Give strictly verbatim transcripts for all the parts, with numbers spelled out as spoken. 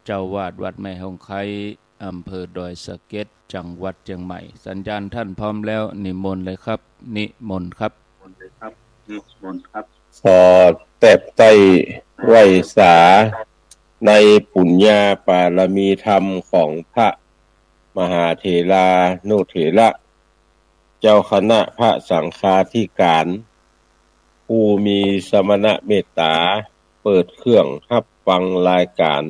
เจ้าอาวาสวัดแม่ฮ่องไคร้ อำเภอดอยสะเก็ด จังหวัดเจียงใหม่ สัญญาณท่านพร้อมแล้ว นิมนต์เลยครับ นิมนต์ครับ ขอแตบไต้ไหว้สาในปุญญาปารมีธรรมของพระมหาเถรานุเถระ เจ้าคณะพระสังฆาธิการ ผู้มีสมณเมตตา เปิดเครื่องฮับฟังรายการ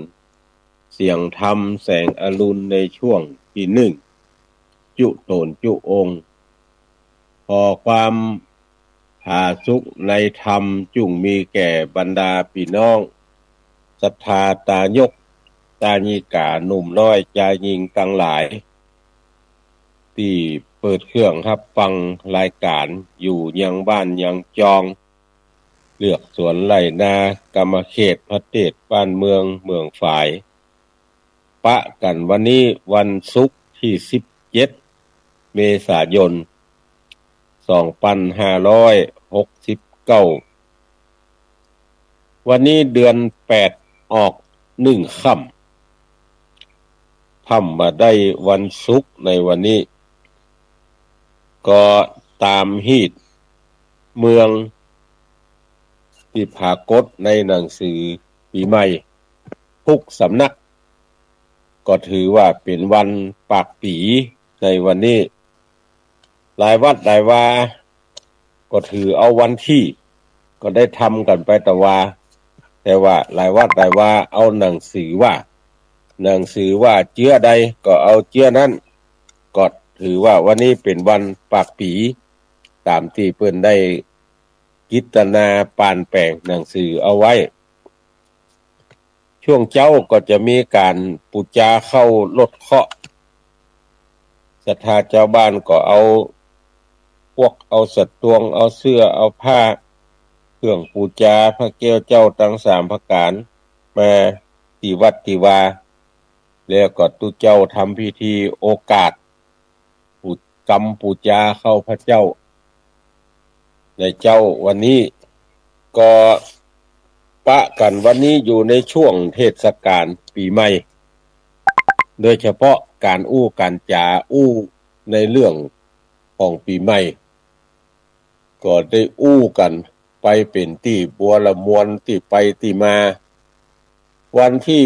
เสียงธรรมแสงอรุณในช่วงตี้นึ่ง จุ๊โตนจุ๊องค์ ขอความผาสุกในธรรมจุ่งมีแก่บรรดาปี้น้องศรัทธาตายกตายิกา หนุ่มน้อยจายญิงตังหลาย ตี้เปิดเครื่องฮับฟังรายการอยู่ยังบ้านยังจอง เลือกสวนไฮ่นา กำเขตประเทศบ้านเมืองเมืองฝาย ปะกั๋นวันนี้วันศุกร์ตี้สิบเจ็ด เมษายน สองปันห้าร้อยหกสิบเก้า วันนี้เดือนแปดออกนึ่งค่ำ ถ้ำบ่าได้วันศุกร์ในวันนี้ ก็ต๋ามฮีตเมืองตี้ผากฏในหนังสือปี๋ใหม่ทุกสำนัก ก็ถือว่าเป๋นวันปากปี๋ในวันนี้ หลายวัดหลายวา ก็ถือเอาวันตี้ ก็ได้ทำกั๋นไปตะวา แต่ว่าหลายวัดหลายวาเอาหนังสือว่า หนังสือว่าเจื้อใดก็เอาเจื้อนั้น ก็ถือว่าวันนี้เป๋นวันปากปี๋ ต๋ามตี้เปิ้นได้กิตนาปานแป๋งหนังสือเอาไว้ ช่วงเจ๊าก็จะมีก๋านปู๋จาเข้าลดเคราะห์ ศรัทธาจาวบ้านก็เอาปวก เอาสะตวง เอาเสื้อ เอาผ้า เครื่องปู๋จา พระแก้วเจ้าตังสามประก๋าน มาตี้วัดตี้วา แล้วก็ตุ๊เจ้าทำพิธีโอกาส ปู๋ กำปู๋จาเข้าพระเจ้า ในเจ๊าวันนี้ ก็ปะกั๋นวันนี้อยู่ในช่วงเทศกาลปี๋ใหม่ โดยเฉพาะก๋านอู้ก๋านจ๋าอู้ในเรื่องของปี๋ใหม่ ก็ได้อู้กั๋น ไปเป๋นตี้บัวระมวลตี้ไปตี้มา วันตี้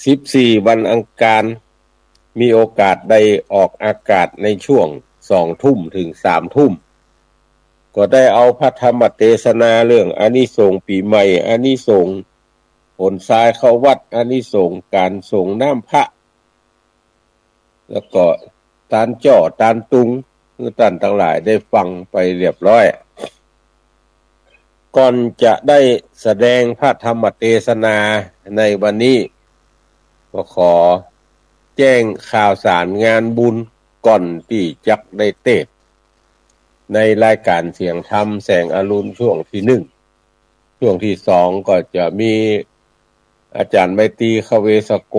สิบสี่ วันอังคาร มีโอกาสได้ออกอากาศในช่วงสองทุ่มถึงสามทุ่ม ก็ได้เอาพระธรรมเตสนาเรื่องอานิสงส์ปี๋ใหม่ อานิสงส์ขนทรายเข้าวัด อานิสงส์ก๋านสรงน้ำพระ แล้วก็ตานจ้อตานตุง หื้อต้านตังหลายได้ฟังไปเรียบร้อย ก่อนจะได้แสดงพระธรรมเตสนาในวันนี้ ก็ขอแจ้งข่าวสารงานบุญก่อนตี้จักได้เตสน์ ในรายการเสียงธรรมแสงอรุณช่วงตี้นึ่ง ช่วงตี้สองก็จะมีอาจ๋ารย์ไมตรี ขเวสโก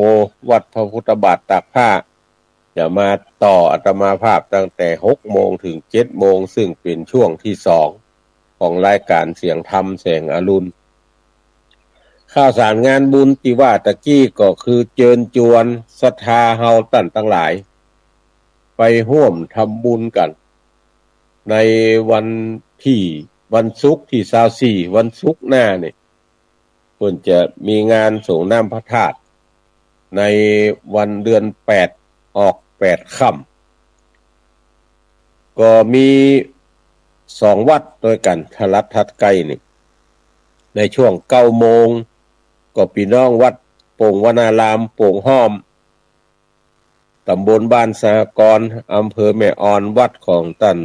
วัดพระพุทธบาทตากผ้า จะมาต่ออาตมาภาพตั้งแต่หกโมงถึงเจ็ดโมง ซึ่งเป๋นช่วงตี้สองของรายการเสียงธรรมแสงอรุณ ข่าวสารงานบุญตี้ว่าตะกี้ก็คือเจิญจวนศรัทธาเฮาต้านตังหลาย ไปฮ่วมทำบุญกั๋น ในวันตี้ วันศุกร์ตี้ซาวสี่ วันศุกร์หน้านี่ เปิ้นจะมีงานสรงน้ำพระธาตุ ในวันเดือนแปดออกแปดค่ำ ก็มีสองวัดตวยกั๋น ถ้าลัดถัดใก้นี่ ในช่วงเก้าโมง ก็ปี้น้องวัดโป่งวนาราม โป่งฮ้อม ต๋ำบลบ้านสหกรณ์ อำเภอแม่ออน วัดของต้าน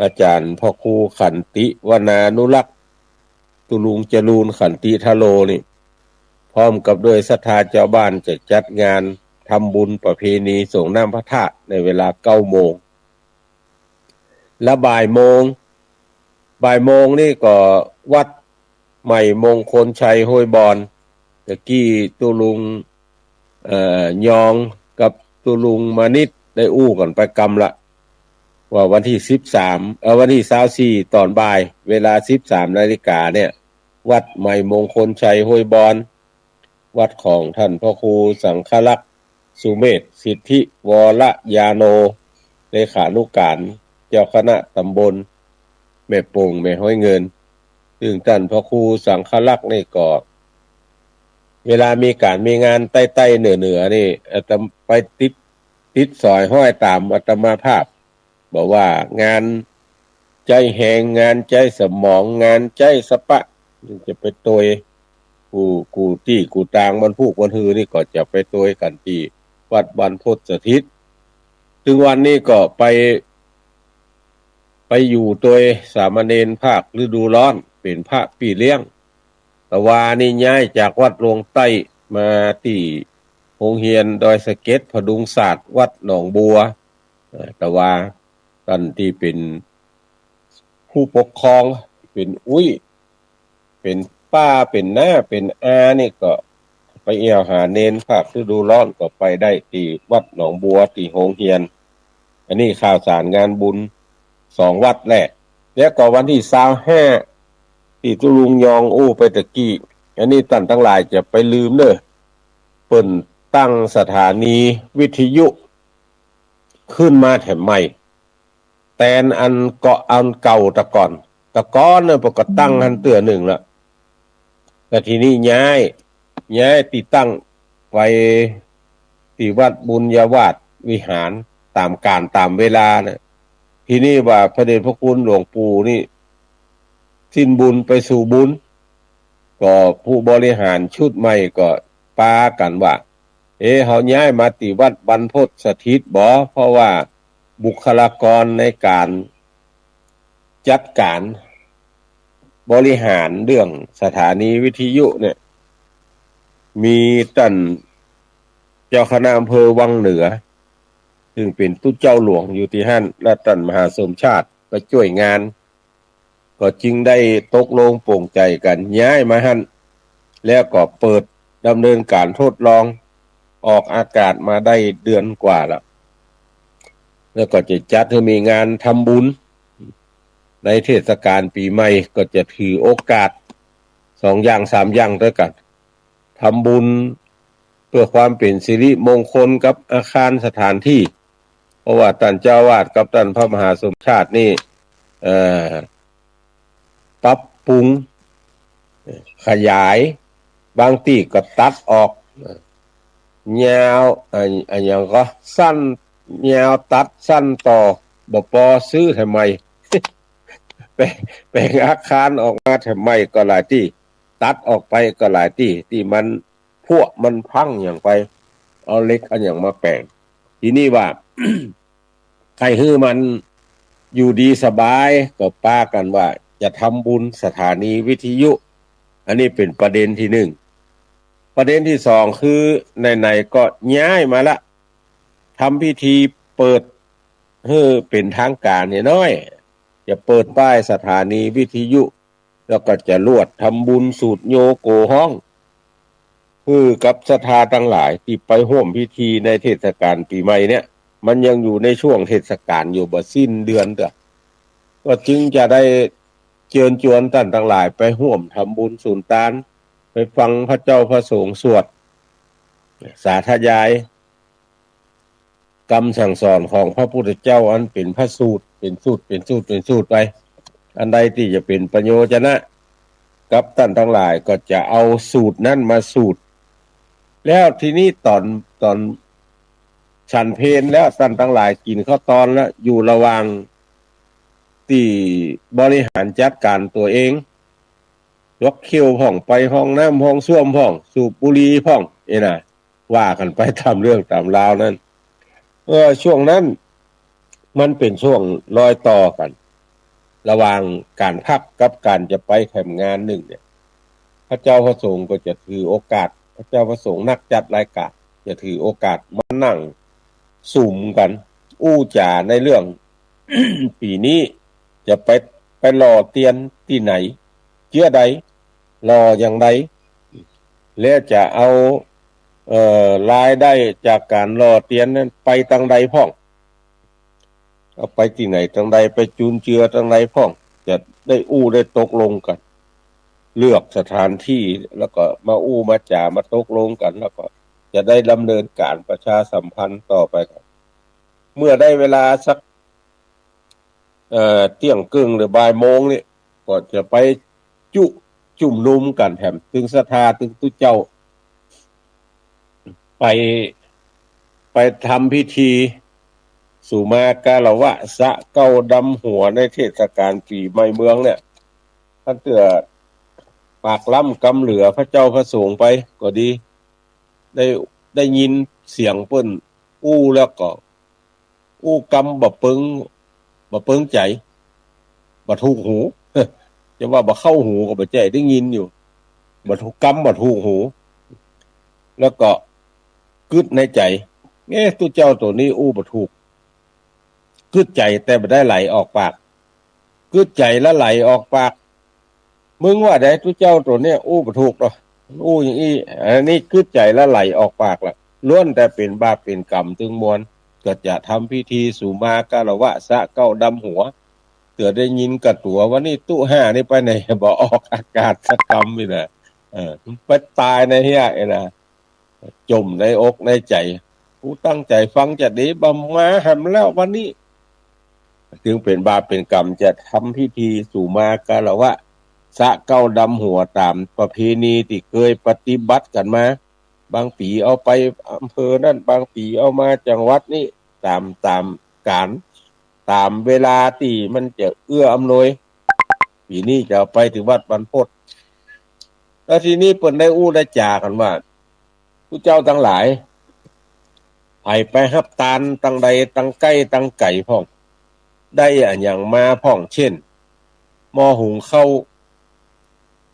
อาจ๋ารย์พระครูขันติวนานุรักษ์ ตุ๊ลุงจรูญขันติทะโลนี่ พร้อมกับด้วยศรัทธาจาวบ้านจะจัดงานทำบุญประเพณีสรงน้ำพระธาตุในเวลาเก้าโมง และบ่ายโมง บ่ายโมงนี่ก็วัดใหม่มงคลชัยห้วยบอน ตะกี้ตุ๊ลุง เอ่อ ยองกับตุ๊ลุงมานิตย์ได้อู้กั๋นไปกำละ ว่าวันตี้สิบสาม เอ่อ วันตี้ซาวสี่ ต๋อนบ่าย เวลาสิบสามนาฬิกาเนี่ย วัดใหม่มงคลชัยห้วยบอน วัดของต้านพระครูสังฆรักษ์ สุเมธ สิทธิวรญาโณ เลขานุก๋านเจ้าคณะต๋ำบลแม่โป่ง แม่ฮ้อยเงิน ซึ่งต้านพระครูสังฆรักษ์นี่ก็ เวลามีก๋านมีงานใต้ๆ เหนือๆ นี่ อาตมาไปติด ติดสอยฮ้อยต๋ามอาตมาภาพ บ่ว่างานใจ๊แฮง งานใจ๊สมอง งานใจ๊สะปะ จะไปตวย กู้ กู้ตี้กู้ตาง วันพูกวันฮือนี่ก็จะไปตวยกั๋นตี้วัดบรรพตสถิต ซึ่งวันนี้ก็ไป ไปอยู่ตวยสามเณรภาคฤดูฮ้อน เป๋นพระปี้เลี้ยง ตะวานี่ย้ายจากวัดหลวงใต้มาตี้โฮงเฮียนดอยสะเก็ดผดุงศาสตร์วัดหนองบัว เอ่อ ตะวาต้านตี้เป๋นผู้ปกครอง เป๋นอุ๊ย เป๋นป้า เป๋นน้า เป๋นอานี่ก็ไปเอี่ยวหาเณรภาคฤดูฮ้อนก็ไปได้ตี้วัดหนองบัวตี้โฮงเฮียน อันนี้ข่าวสารงานบุญสองวัดแล แล้วก็วันตี้ซาวห้าตี้ตุ๊ลุงยองอู้ไปตะกี้ อันนี้ต้านตังหลายจะไปลืมเน่อ เปิ้นตั้งสถานีวิทยุขึ้นมาแถมใหม่ แตนอันเก่า อันเก่าตะก่อน ตะก่อนเนี่ยเปิ้นก็ตั้งหั้นเตื้อนึ่งละ แล้วทีนี้ย้าย ย้ายตี้ตั้งไปตี้วัดบุญญาวาสวิหาร ต๋ามกาลต๋ามเวลานะ ทีนี้ว่าพระเดชพระคุณหลวงปู่นี่สิ้นบุญไปสู่บุญ ก็ผู้บริหารชุดใหม่ก็ปากั๋นว่า เอ๊ะ เฮาย้ายมาตี้วัดบรรพตสถิตบ่ เพราะว่าบุคลากรในก๋านจัดก๋านบริหารเรื่องสถานีวิทยุเนี่ย มีต้านเจ้าคณะอำเภอวังเหนือ ซึ่งเป๋นตุ๊เจ้าหลวงอยู่ตี้หั้น และต้านมหาสมชาติไปจ้วยงาน ก็จึงได้ตกลงปลงใจ๋กั๋นย้ายมาหั้น แล้วก็เปิดดำเนินก๋านทดลอง ออกอากาศมาได้เดือนกว่าละ แล้วก็จะจัดหื้อมีงานทำบุญ ในเทศกาลปี๋ใหม่ก็จะถือโอกาสสองอย่างสามอย่างตวยกั๋น ทำบุญเปื้อความเป๋นสิริมงคลกับอาคารสถานตี้ เพราะว่าต้านเจ้าอาวาสกับต้านพระมหาสมชาตินี่ เอ่อ ปรับปรุง ขยาย บางตี้ก็ตัดออก ยาว อะ อะหยังก็ สั้น ยาวตัด สั้นต่อ บ่ปอ ซื้อแถมใหม่ แป๋ง แป๋งอาคารออกมาแถมใหม่ก็หลายตี้ ตัดออกไปก็หลายตี้ ตี้มันผุมันพังหยังไป เอาเหล็กอะหยังมาแป๋ง ทีนี้ว่า ใค่หื้อมันอยู่ดีสบาย ก็ปากั๋นว่าจะทำบุญสถานีวิทยุ อันนี้เป๋นประเด็นตี้นึ่ง ประเด็นตี้สองคือ ไหนๆ ก็ย้ายมาละ ทำพิธีเปิดหื้อเป๋นตางก๋านเหียน้อย จะเปิดป้ายสถานีวิทยุ แล้วก็จะลวดทำบุญสูตรโยโกฮ้อง หื้อกับศรัทธาตังหลายตี้ไปฮ่วมพิธีในเทศกาลปี๋ใหม่เนี่ย มันยังอยู่ในช่วงเทศกาลอยู่ บ่สิ้นเดือนเตื้อ ก็จึงจะได้เจิญจวนต้านตังหลายไปฮ่วมทำบุญสูตรตาน ไปฟังพระเจ้าพระสงฆ์สวดสาธยาย กำสั่งสอนของพระพุทธเจ้าอันเป๋นพระสูตร เป๋นสูตร เป๋นสูตร เป๋นสูตรไป อันใดตี้จะเป๋นประโยชนะกับต้านตังหลายก็จะเอาสูตรนั้นมาสูตร แล้วทีนี้ต๋อน ต๋อนฉันเพลแล้วต้านตังหลายกิ๋นข้าวตอนแล้ว อยู่ระหว่างตี้บริหารจัดก๋านตั๋วเอง ยกเขี้ยวพ่อง ไปห้องน้ำห้องส้วมพ่อง สูบบุหรี่พ่อง เอ้ยนะ ว่ากั๋นไปต๋ามเรื่องต๋ามราวนั้น เออ ช่วงนั้นมันเป๋นช่วงรอยต่อกั๋น ระหว่างก๋านพักกับก๋านจะไปแถมงานนึ่งเนี่ย พระเจ้าพระสงฆ์ก็จะถือโอกาส พระเจ้าพระสงฆ์นักจัดรายก๋านจะถือโอกาสมานั่งสุมกั๋น อู้จ๋าในเรื่อง ปี๋นี้จะไป ไปหล่อเตียนตี้ไหน เจื้อใด หล่ออย่างใด แล้วจะเอา เอ่อ รายได้จากก๋านหล่อเตียนนั้นไปตางใดพ่อง เอาไปตี้ไหนตางใด ไปจุนเจือตางใดพ่อง จะได้อู้ได้ตกลงกั๋น เลือกสถานที่ แล้วก็มาอู้มาจ๋ามาตกลงกั๋น แล้วก็จะได้ดำเนินก๋านประชาสัมพันธ์ต่อไป เมื่อได้เวลาสัก เอ่อ เตี้ยงเกิ่งหรือบ่ายโมงนี่ ก็จะไปจุ จุมนุมกั๋นแหม ตึงศรัทธา ตึงตุ๊เจ้า ไป ไปทำพิธี สุมาคารวะ สะเก๊าดำหัว ในเทศกาลปี๋ใหม่เมืองเนี่ย คันเตื้อปากล้ำกำเหลือพระเจ้าพระสงฆ์ไปก็ดี ได้ ได้ยินเสียงเปิ้นอู้แล้วก็ อู้กำบ่เปิง บ่เปิงใจ๋ บ่ถูกหู จะว่าบ่เข้าหูก็บ่ใจ้ ได้ยินอยู่ บ่ถูก กำบ่ถูกหู แล้วก็กึ๊ดในใจ๋ เอ๊ะ ตุ๊เจ้าตั๋วนี้อู้บ่ถูก กึ๊ดใจ๋แต่บ่ได้ไหลออกปาก กึ๊ดใจ๋แล้วไหลออกปาก มึงว่าใด ตุ๊เจ้าตั๋วเนี้ยอู้บ่ถูกดอก อู้อย่างอี้ อันนี้กึ๊ดใจ๋แล้วไหลออกปากละ ล้วนแต่เป๋นบาปเป๋นก๋รรมตึงมวล ก็จะทำพิธีสุมาคารวะ สะเก๊าดำหัว เตื้อได้ยินก้าตั๋วว่า นี่ตุ๊ห้านี่ไปไหน บ่ออกอากาศสักกำนี่นะ เออ ไปต๋ายในเฮี้ยนี่นะ จ่มในอกในใจ๋ กูตั้งใจ๋ฟังจะดี บ่มาแหมแล้ววันนี้ จึงเป๋นบาปเป๋นก๋รรม จะทำพิธีสุมาคารวะ สะเก๊าดำหัวต๋ามประเพณีตี้เกยปฏิบัติกั๋นมา บางปี๋เอาไปอำเภอนั้น บางปี๋เอามาจังหวัดนี้ ต๋าม ต๋ามก๋าน ต๋ามเวลาตี้มันจะเอื้ออำนวย ปี๋นี้จะเอาไปตี้วัดบรรพต แล้วทีนี้เปิ้นได้อู้ได้จ๋ากั๋นว่า ผู้เจ้าตังหลาย ใผไปฮับตานตังใด ตังใก้ตังไก๋พ่อง ได้อะหยังมาพ่อง เช่น หม้อหุงข้าว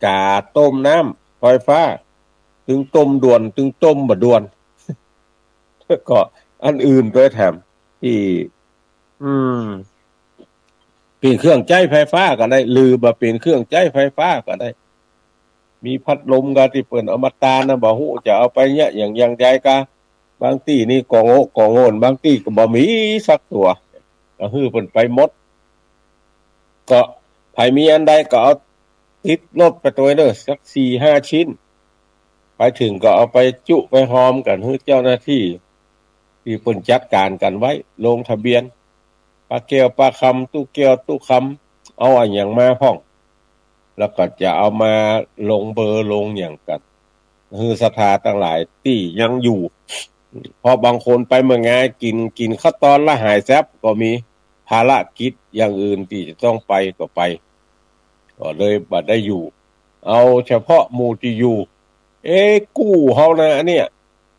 ก๋าต้มน้ำ ไฟฟ้า ตึงต้มด่วน ตึงต้มบ่ด่วน แล้วก็อันอื่นตวยแถม ตี้ อืม เป๋นเครื่องใจ๊ไฟฟ้าก็ได้ หรือบ่เป๋นเครื่องใจ๊ไฟฟ้าก็ได้ มีพัดลมก็ตี้เปิ้นเอามาตานนะ บ่ฮู้จะเอาไปเยียะอย่าง อย่างใดกา บางตี้นี่ก็โง่ ก็โง่น บางตี้ก็บ่มีสักตั๋ว ก็หื้อเปิ้นไปหมด ก็ใผมีอันใดก็เอาติดรถไปตวยเน่อ สักสี่ห้าชิ้น ไปเถิงก็เอาไปจุไปฮอมกั๋นหื้อเจ้าหน้าตี้ ตี้เปิ้นจัดก๋านกั๋นไว้ ลงทะเบียน ปาแก้วปาคำ ตุ๊แก้วตุ๊คำ เอาอะหยังมาพ่อง แล้วก็จะเอามาลงเบอร์ลงหยังกั๋น หื้อศรัทธาตังหลายตี้ยังอยู่ เพราะบางคนไปเมืองงาย กิ๋น กิ๋นข้าวตอนแล้วหายแซบก็มี ภารกิจอย่างอื่นตี้จะต้องไปก็ไป ก็เลยบ่ได้อยู่ เอาเฉพาะหมู่ตี้อยู่ เอ๊ะ กู้เฮานะ อันเนี้ย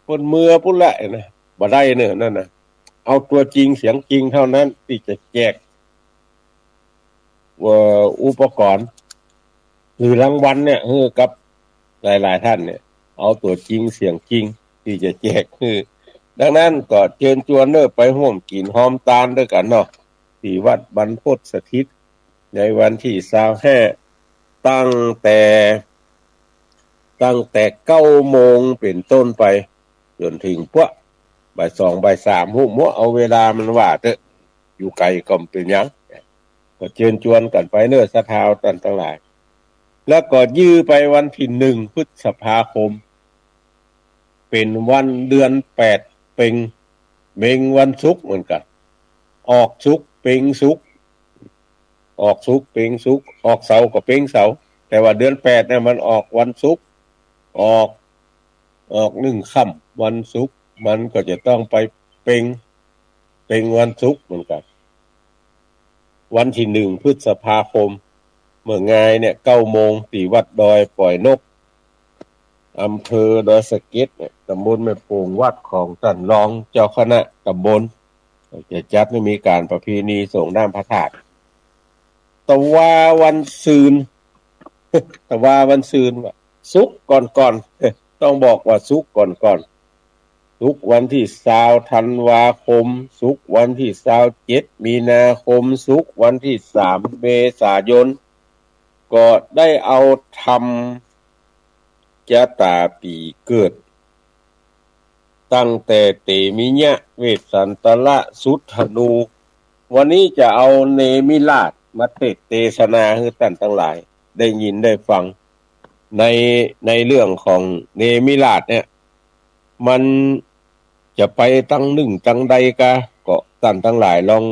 เปิ้นเมือปุ้นแหละนะ บ่ได้เน่อ นั่นนะ เอาตั๋วจริงเสียงจริงเท่านั้นตี้จะแจก เอ่อ อุปกรณ์ หรือรางวัลเนี่ย หื้อกับหลายๆ ต้านเนี่ย เอาตั๋วจริงเสียงจริงตี้จะแจกหื้อ ดังนั้นก็เจิญจวนเน่อ ไปฮ่วมกิ๋นฮอมตานตวยกั๋นเนาะ ตี้วัดบรรพตสถิต ในวันตี้ซาวห้า ตั้งแต่ ตั้งแต่เก้าโมงเป๋นต้นไป จ๋นเถิงปั้วบ่ายสองบ่ายสาม ฮู้บ่ เอาเวลามันว่าเต๊อะ อยู่ไก๋ก็บ่เป๋นหยัง ก็เจิญจวนกั๋นไปเน่อ ศรัทธาต้านตังหลาย แล้วก็ยื้อไปวันตี้หนึ่งพฤษภาคม เป๋นวันเดือนแปด เป๋ง เป๋งวันศุกร์เหมือนกั๋น ออกศุกร์เป๋งศุกร์ ออกศุกร์เป๋งศุกร์ ออกเสาร์ก็เป๋งเสาร์ แต่ว่าเดือนแปดเนี่ยมันออกวันศุกร์ ออก ออกหนึ่งค่ำวันศุกร์ มันก็จะต้องไปเป๋ง เป๋งวันศุกร์เหมือนกั๋น วันตี้หนึ่งพฤษภาคม เมืองงายเนี่ย เก้าโมง ตี้วัดดอยป่อยนก อำเภอดอยสะเก็ดเนี่ย ตำบลแม่โป่ง วัดของต้านรองเจ้าคณะตำบล จะจัดหื้อมีก๋านประเพณีสรงน้ำพระธาตุ ตะวาวันซืน ตะวาวันซืนว่า ศุกร์ก่อนๆ ต้องบอกว่าศุกร์ก่อนๆ ศุกร์วันตี้ซาวธันวาคม ศุกร์วันตี้ซาวเจ็ดมีนาคม ศุกร์วันตี้สามเมษายน ก็ได้เอาธรรม จะต๋าปี๋เกิด ตั้งแต่เตมิยะ เวสสันตระ สุทธนู วันนี้จะเอาเนมิราชมาเตสน์เตสนาหื้อต้านตังหลายได้ยินได้ฟัง ใน ในเรื่องของเนมิราชเนี่ย มันจะไปตังนึ่งตังใดกา ก็ต้านตังหลายลอง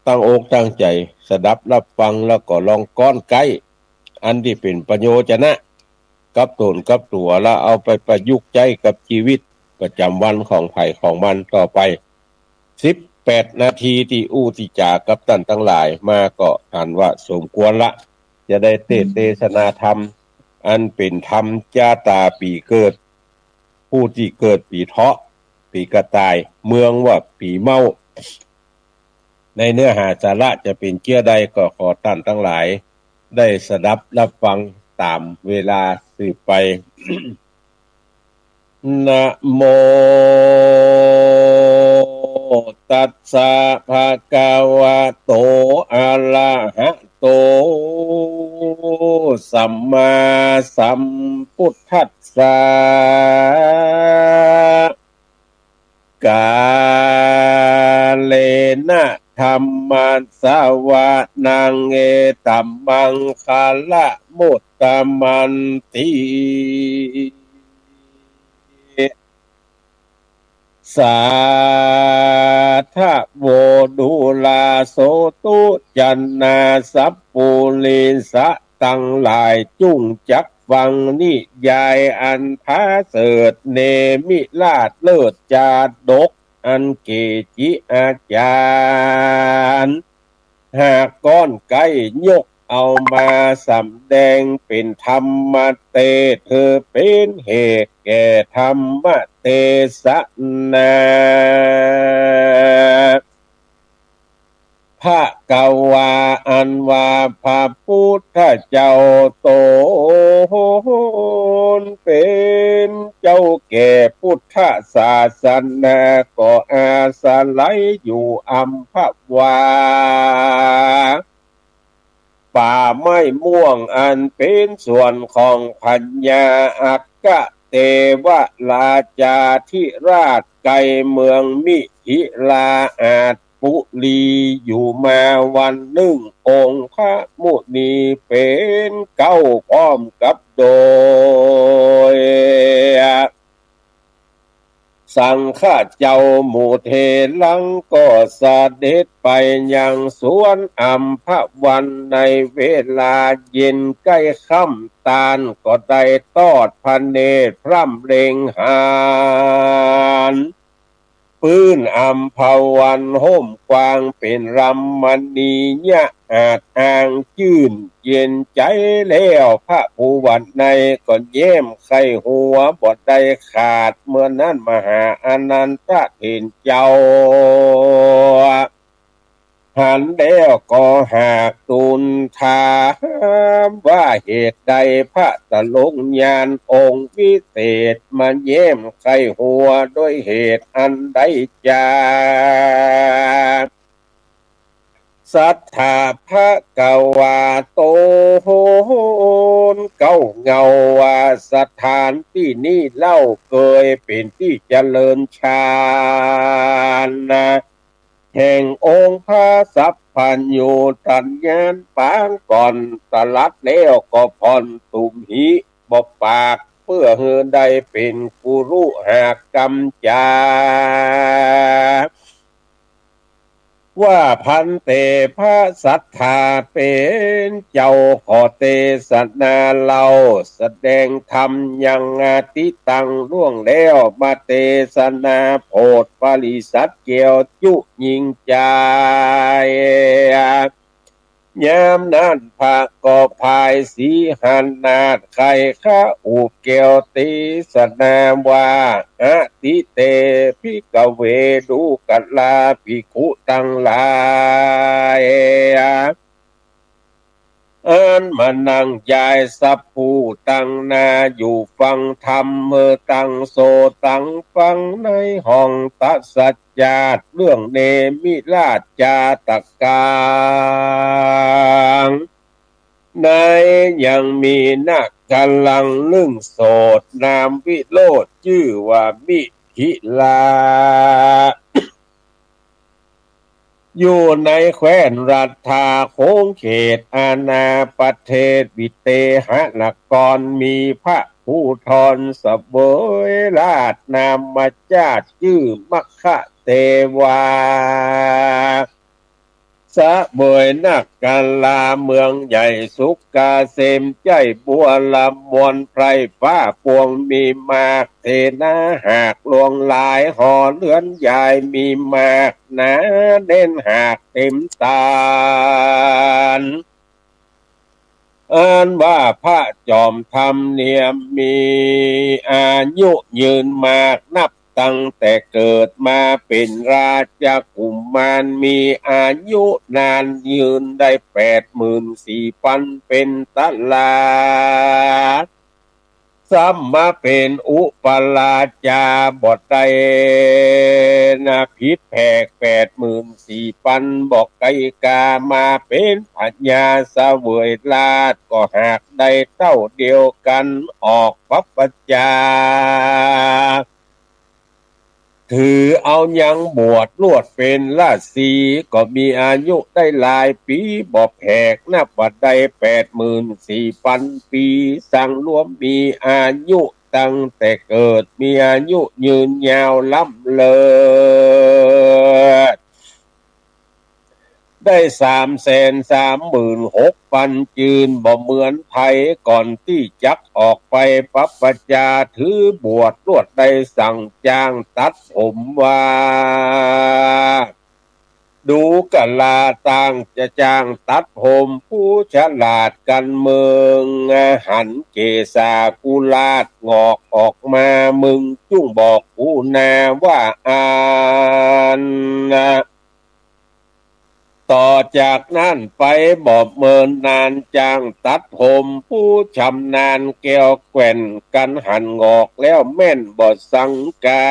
ตั้งอกตั้งใจ๋สดับฮับฟัง แล้วก็ลองก๊อนไก๊อันตี้เป๋นประโยชนะกับต๋นกับตั๋ว แล้วเอาไปประยุกต์ใจ๊กับจีวิตประจำวันของใผของมันต่อไป สิบแปดนาทีตี้อู้ตี้จ๋ากับต้านตังหลายมาก็หันว่าสมควรละ จะได้เตสน์เตสนาธรรม อันเป๋นธรรมจาต๋าปี๋เกิด ผู้ตี้เกิดปี๋เถาะ ปี๋กระต่าย เมืองว่าปี๋เม้า ในเนื้อหาสาระจะเป๋นเจื้อใดก็ขอต้านตังหลายได้สดับฮับฟังต๋ามเวลาสืบไป นะโม ตัสสะ ภะคะวะโต อะระหะโต สัมมาสัมพุทธัสสะ กาเลนะ ธัมมัสสะวะนัง เอตัมมังคะละมุตตะมันติ สาธะโว ดูราโสตุ จันนาสัปปุริสะตังหลายจุ่งจักฟังนิยายอันผาเสริฐ เนมิราชเลิศจาดก อันเกจิอาจ๋ารย์ หากก๊อนไก๊ยกเอามาสำแดงเป๋นธรรมเตสน์ หื้อเป๋นเหตุแก่ธรรมเตสนา ภะคะวา อันว่าพระพุทธเจ้าต๋นเป๋นเจ้าแก่พุทธศาสนา ก็อาศัยอยู่อัมพวา ป่าไม้ม่วงอันเป๋นส่วนของพญาอัคคเทวราชาธิราช ใก้เมืองมิถิลาอาสปุรี อยู่มาวันนึ่ง องคมุนีเป๋นเก๊าพร้อมกับโดย สังฆะเจ้าหมู่เถรังก็เสด็จไปยังสวนอัมพวัน ในเวลาเย็นใก้ค่ำ ต้านก็ได้ทอดพระเนตรพร่ำเล็งหัน ปื๊นอัมพวันห้มกว้างเป๋นรำมณียะ อาจอ้างจื้นเย็นใจ๋แล้ว พระผู้วันในก็แย้มใค่หัวบ่ได้ขาด เมื่อนั้นมหาอานันทเถรเจ้า หันแล้วก็หากทูลถามว่า เหตุใดพระตรงญาณองค์วิเศษมาแย้มใค่หัวด้วยเหตุอันใดจา สัทธา ภะคะวา ต๋นเก๊าเงาว่า สถานตี้นี้เล่าเกยเป๋นตี้เจริญฌานนะ แห่งองค์พระสัพพัญญูตญาณ ปางก่อนตรัสแล้วก็ผ่อนตุมหิบ่ปาก เปื้อหื้อได้เป๋นกุรุหากรรมจ๋า ว่า ภันเต พระสัทธาเป๋นเจ้า ขอเตสนาเล่า แสดงธรรมยังอตีตังล่วงแล้ว มาเตสนาโผดปริสัชแก้วจุยิ่งใจ๋ ยามนั้นพระก็พายสีหนาฏไขว่คาอุบแก้วเตสนาว่า อติเต ภิกขเว ดูกราภิกขุตังหลาย อันมานั่งยายสัพผู้ตังหน้าอยู่ฟังธรรม เมื่อตังโสตังฟังในห้องตะสัจจาต เรื่องเนมิราชจาตะกัง ในยังมีนักกำลังนึ่งโสตนามวิโรจน์ จื้อว่ามิถิลา อยู่ในแคว้นรัฐา ขงเขตอาณาประเทศ วิเทหนคร มีพระภูธรเสวยราชนามมาจาติ จื้อมคเทวา เสวยนักกาลา เมืองใหญ่สุขเกษม ใจ้บัวลำมวน ไพร่ฟ้าปวงมีมาก เสนาหากหลวงหลาย หอเฮือนยายมีมาก หนาแน่นหากเต็มตาน อันว่าพระจอมธรรมเนี่ย มีอายุยืนมาก นับตั้งแต่เกิดมาเป๋นราชกุมาร มีอายุนานยืนได้แปดหมื่นสี่ปันเป๋นตลาด ซ้ำมาเป๋นอุปราชาบ่ได้นะ ผิดแผกแปดหมื่นสี่ปัน บ่ไกลกา มาเป๋นพญาเสวยราช ก็หากได้เต้าเดียวกั๋น ออกปัพพจา ถือเอายังบวชลวดเป๋นราชสีห์ ก็มีอายุได้หลายปี๋ บ่แผก นับว่าได้แปดหมื่นสี่ปันปี๋ สังรวมมีอายุตั้งแต่เกิด มีอายุยืนยาวล้ำเลิศ ได้สามแสนสามหมื่นหกปันจืน บ่เหมือนใผก่อนตี้จักออกไปปัพพจา ถือบวชลวดได้สั่งจ้างตัดผมว่า ดูกราต่างจะจ้างตัดผม ผู้ฉลาดกั๋นเมิง หันเกศากุราชงอกออกมา มึงจุ่งบอกกูนาว่าอั้น ต่อจากนั้นไปบ่เมินนาน จ้างตัดผมผู้ชำนาญแก้วแกว่น กั๋นหันงอกแล้วแม่นบ่สังกา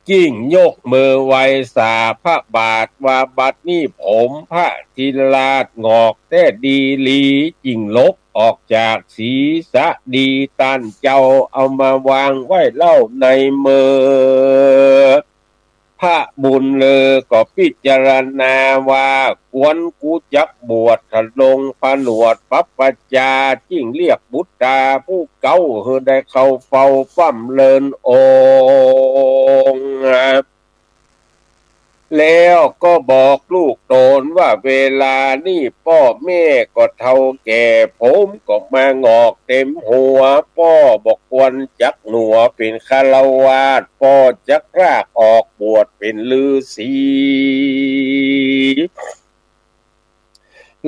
จึ่งยกมือไหว้สาพระบาทว่า บัดนี้ผมพระทิราชงอกแต๊ดีหลี จึ่งลกออกจากศีรษะดี ต้านเจ้าเอามาวางไว้เล่าในมือ พระบุญเลิศก็พิจารณาว่า ควรกูจักบวช ทรงผนวดปัพพจา จึ่งเรียกบุตราผู้เก๊าหื้อได้เข้าเฝ้าฟ้ำเรินองค์ แล้วก็บอกลูกต๋นว่า เวลานี้ป้อแม่ก็เฒ่าแก่ ผมก็มางอกเต็มหัว ป้อบ่ควรจักหนัวเป๋นฆราวาส ป้อจักพรากออกบวชเป๋นฤๅษี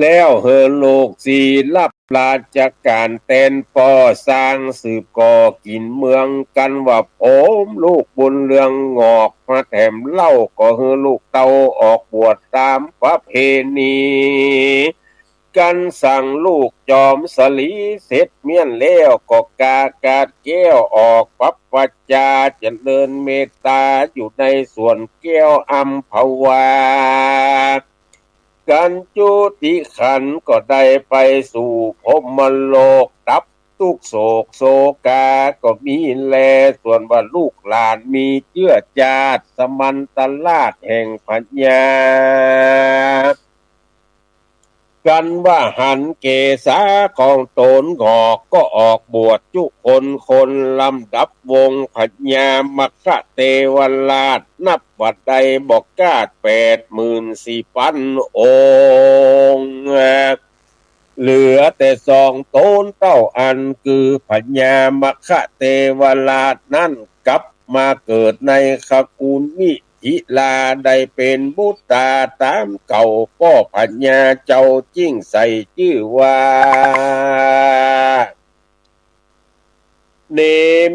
แล้วหื้อลูกสี่ฮับราชก๋านแตนป้อ สร้างสืบก่อกิ๋นเมือง กั๋นว่าผมลูกบุญเรืองงอกมาแถมเล่า ก็หื้อลูกเต้าออกบวชต๋ามประเพณี กั๋นสั่งลูกจอมสลีเสร็จเมี้ยนแล้ว ก็กากาดแก้วออกปัพพจา เจริญเมตตาอยู่ในสวนแก้วอัมพวา กั๋นจุติขันธ์ก็ได้ไปสู่พรหมโลก ดับตุ๊กข์โศกโศกาก็มีแล ส่วนว่าลูกหลานมีเจื้อจาติสมันตราชแห่งพญา กั๋นว่าหันเกศาของต๋นงอกก็ออกบวชจุคนคน ลำดับวงศ์พญามคเทวราช นับว่าได้บ่ขาดแปดหมื่นสี่ปันองค์ เหลือแต่สองต๋นเต้าอั้น คือพญามคเทวราชนั้นกลับมาเกิดในขกูลมิถิลา ได้เป๋นบุตราต๋ามเก่า ป้อพญาเจ้าจึ่งใส่จื้อว่า เน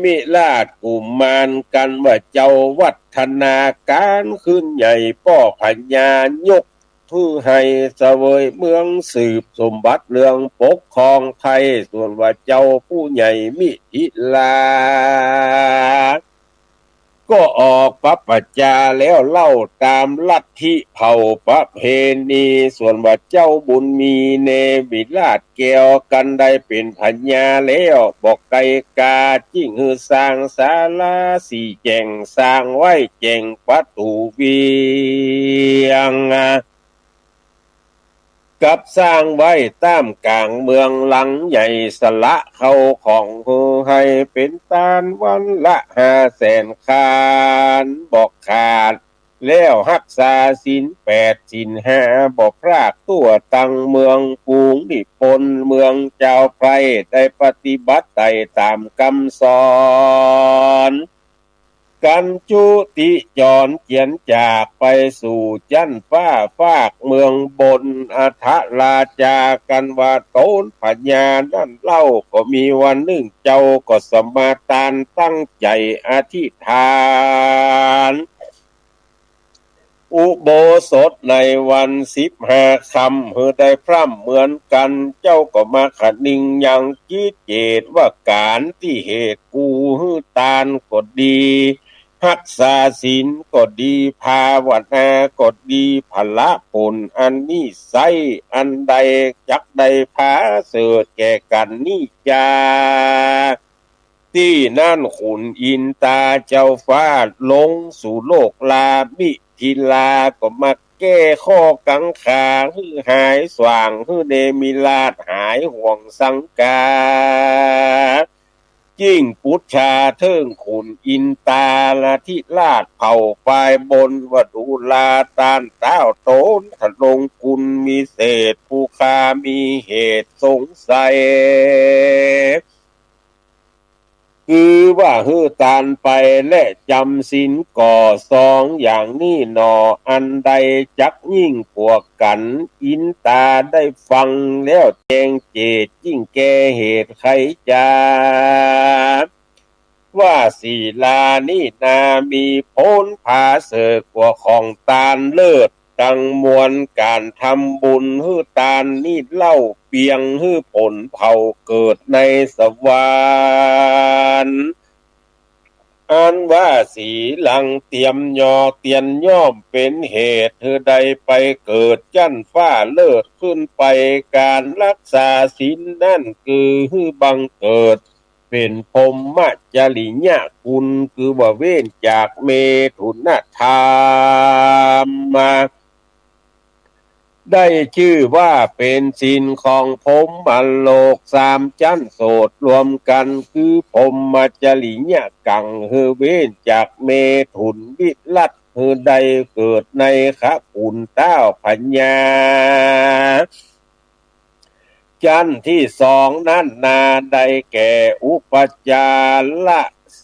มิราชกุมาร กั๋นว่าเจ้าวัฒนาก๋านขึ้นใหญ่ ป้อพญายกหื้อหื้อเสวยเมือง สืบสมบัติเรื่องปกครองไพร่ ส่วนว่าเจ้าผู้ใหญ่มิถิลา ก็ออกปรับปัจจาแล้วเล่าต๋ามลัทธิเผ่าประเพณี ส่วนว่าเจ้าบุญมีเนมิราชแก้ว กันได้เป๋นพญาแล้ว บ่ไกลกา จึ่งหื้อสร้างศาลาสี่แจ่ง สร้างไว้แจ่งประตู๋เวียง กับสร้างไว้ต้ามก๋างเมืองหลังใหญ่ สละเข้าของหื้อหื้อเป๋นตานวันละห้าแสนคาน บ่ขาด แล้วฮักษาศีลแปดศีลห้า บ่พรากตั๋วตังเมือง ฝูงนิพนธ์เมืองจาวไพร่ ได้ปฏิบัติได้ต๋ามกำสอน กันจุติจรเจียนจากไปสู่จั๊นฟ้าฟากเมืองบน อทราชา กันว่าต๋นพญานั้นเล่า ก็มีวันนึ่งเจ้าก็สมาตานตั้งใจ๋อธิษฐาน อุโบสถในวันสิบห้าค่ำ หื้อได้พร่ำเหมือนกั๋น เจ้าก็มาคะนึงยังจิตเจตว่าก๋านตี้เหตุกูหื้อตานก็ดี ฮักษาศีลก็ดี ภาวนาก็ดี ผละผลอานิสงส์อันใดจักได้ผาเสริฐแก่กั๋นนี้จา ตี้นั้นขุนอินตาเจ้าฟ้าลงสู่โลกลา มิถิลาก็มาแก้ข้อกังขา หื้อหายสว่าง หื้อเนมิราชหายห่วงสังกา ยิ่งปู๋จาเถิงขุนอินตาลาธิราชเผ่าฝ่ายบน ว่าดูราต้านเต้าต๋นทรงคุณวิเศษ ผู้ข้ามีเหตุสงสัย คือว่าหื้อตานไปและจ๋ำศีลก่อสองอย่างนี้หนอ อันใดจักยิ่งกว่ากั๋น อินตาได้ฟังแล้วแจ้งเจตยิ่งแก่เหตุไขจา ว่าศีลานี้นามีผลผาเสริฐกว่าของตานเลิศ ตังมวลก๋านทำบุญหื้อตานนี้เล่า เปียงหื้อผลเผ่าเกิดในสวรรค์ อันว่าสีหลังเตียมยอเตียนย่อมเป๋นเหตุหื้อได้ไปเกิดจั๊นฟ้าเลิศขึ้นไป ก๋านฮักษาศีลนั้นคือหื้อบังเกิด เป๋นพรหมจริยกุล คือว่าเว้นจากเมถุนธรรม ได้จื้อว่าเป๋นศีลของพรหมโลกสามจั๊นโสตรวมกั๋น คือพรหมจริยกัง หื้อเว้นจากเมถุนวิรัต หื้อได้เกิดในขะปุณเต้าพญา จั๊นตี้สองนั้นนาได้แก่อุปจาร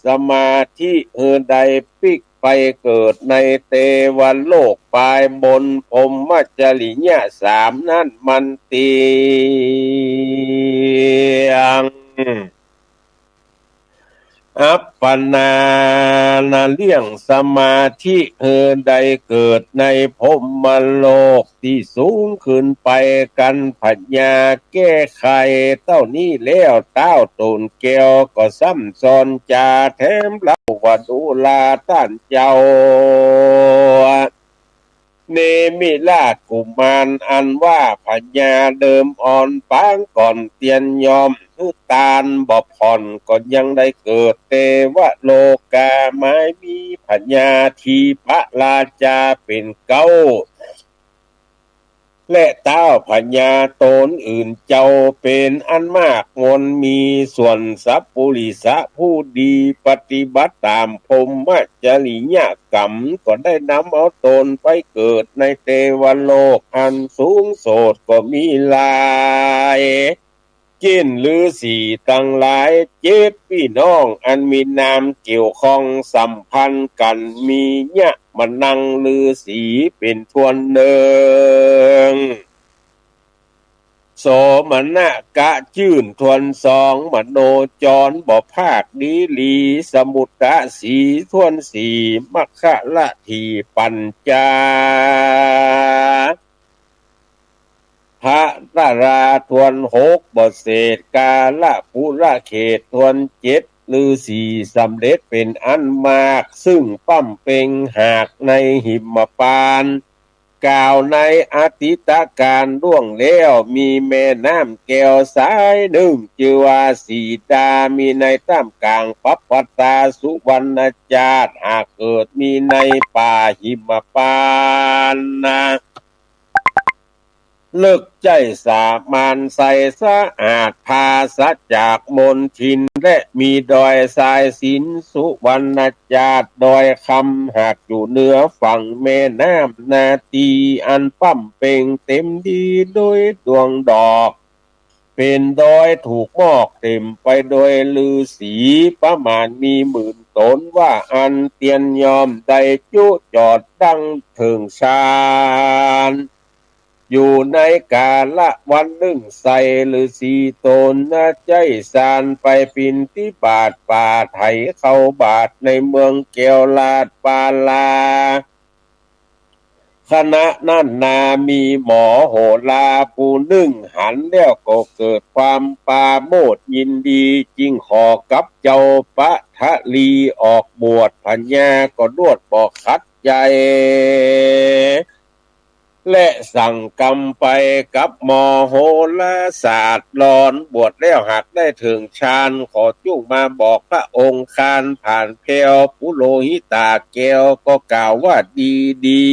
สมาธิ หื้อได้ปิ๊กไปเกิดในเตวโลกปายบน พรหมจริยสามนั้นมันเตี้ยง อัปปนานะเลี่ยงสมาธิ หื้อได้เกิดในพรหมโลกตี้สูงขึ้นไปกั๋น พญาแก้ไขเต้านี้แล้ว เต้าต๋นแก้วก็ซ้ำซ้อนจาแถมเล่าว่าดูราต้านเจ้า เนมิราชกุมาร อันว่าพญาเดิมอ่อนปางก่อนเตียนย่อมหื้อตานบ่ผ่อน ก็ยังได้เกิดเตวโลกา หมายมีพญาทีปราชาเป๋นเก๊า และเต้าพญาต๋นอื่นเจ้าเป๋นอันมากมนมี ส่วนสัปปุริสะผู้ดีปฏิบัติต๋ามพรหมจริยกรรม ก็ได้นำเอาต๋นไปเกิดในเตวโลกอันสูงโสดก็มีหลาย เจ้นฤๅษีตังหลายเจ็ดปี้น้อง อันมีนามเกี่ยวข้องสัมพันธ์กั๋น มียะมะนังฤๅษีเป๋นต้นเนือง โสมนกะจื้นต้นสอง มโนจรบ่พากดีหลี สมุตตะสีต้นสี่ มัคคละถีปัญจา พระนราต้นหก บ่เศษกาละปุระเขตต้นเจ็ด ฤๅษีสำเร็จเป๋นอันมาก ซึ่งบำเพ็งหากในหิมพานต์ กล่าวในอดีตกาลล่วงแล้ว มีแม่น้ำแก้วสายนึ่ง จื้อว่าสีดา มีในต้ามก๋างปับปัตตาสุวรรณจาตุ หากเกิดมีในป่าหิมพานต์นา เลิกใจ๊สามัญใสสะอาด ปราศจากมลทิน และมีดอยสายสินสุวรรณจาตุ ดอยคำ หากอยู่เหนือฝั่งแม่น้ำนา ตี้อันบำเพ็งเต็มดีโดยดวงดอก เป๋นดอยถูกมอกเต๋มไปโดยฤๅษี ประมาณมีหมื่นต๋น ว่าอั้นเตียน ย่อมได้จุจอดดั้งเถิงฌาน อยู่ในกาละวันนึ่ง ใส่ฤๅษีต๋นนาใจ๊ฌานไปบิณฑบาต ปาไถเข้าบาตในเมืองแก้วราชบาลา ขณะนั้นนา มีหมอโหราผู้นึ่งหันแล้วก็เกิดความปราโมทย์ยินดี จึงขอกับเจ้าปะทะลีออกบวช พญาก็ลวดบ่ขัดใจ๋ และสั่งกำไปกับหมอโหราศาสตร์ หลอนบวชแล้วหากได้เถิงฌาน ขอจุ่งมาบอกพระองค์คาน ผ่านแผ้วปุโรหิตาแก้ว ก็กล่าวว่าดีดี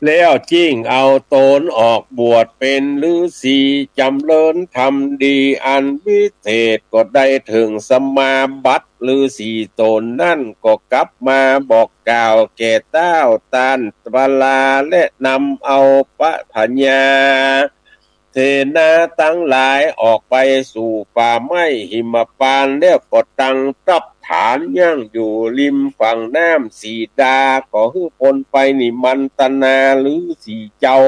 แล้วจึ่งเอาต๋นออกบวชเป๋นฤๅษี จ๋ำเริญธรรมดีอันวิเศษ ก็ได้เถิงสมาบัติ ฤๅษีต๋นนั้นก็กลับมาบอกกล่าวแก่ต้าวต้านปาลา และนำเอาปะพญาเสนาตังหลายออกไปสู่ป่าไม้หิมพานต์ แล้วก็ตั้งทัพฐานยั้งอยู่ริมฝั่งน้ำสีดา ก็หื้อคนไปนิมันตนาฤๅษีเจ้า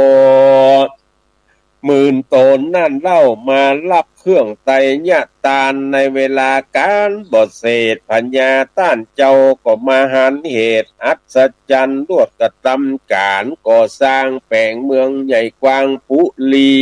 หมื่นต๋นนั้นเล่ามาฮับเครื่องไตรยตาล ในเวลาก๋านบ่เสด พญาต้านเจ้าก็มาหันเหตุอัศจรรย์ ลวดกระตำก๋านก่อสร้างแป๋งเมืองใหญ่กว้างปุรี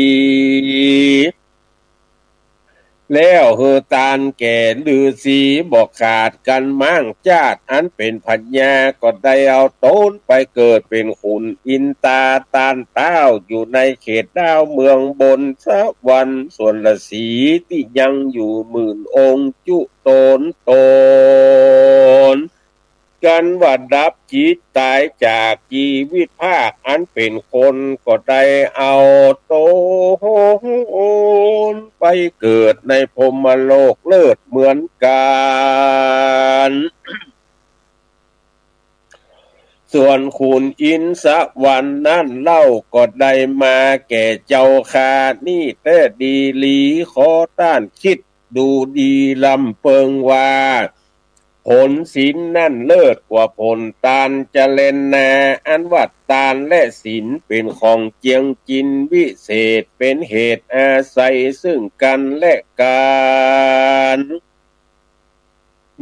แล้วหื้อตานแก่ฤๅษีบ่ขาดกั๋นม้าง จาติอันเป๋นพญาก็ได้เอาต๋นไปเกิดเป๋นขุนอินทราต้านต๊าว อยู่ในเขตดาวเมืองบนสวรรค์ ส่วนฤๅษีตี้ยังอยู่หมื่นองค์จุต๋นต๋น กั๋นว่าดับจิตต๋ายจากจีวิตภาคอันเป๋นคน ก็ได้เอาต๋นไปเกิดในพรหมโลกเลิศเหมือนกั๋น ส่วนขุนอินทร์สวรรค์นั้นเล่าก็ได้มาแก่เจ้าข้านี้แต๊ดีหลี ขอต้านคิด ดูดีลำเปิงว่า ผลศีลนั้นเลิศกว่าผลตานจาแลนนา อันว่าตานและศีลเป๋นของเจียงจินวิเศษ เป๋นเหตุอาศัยซึ่งกั๋นและกั๋น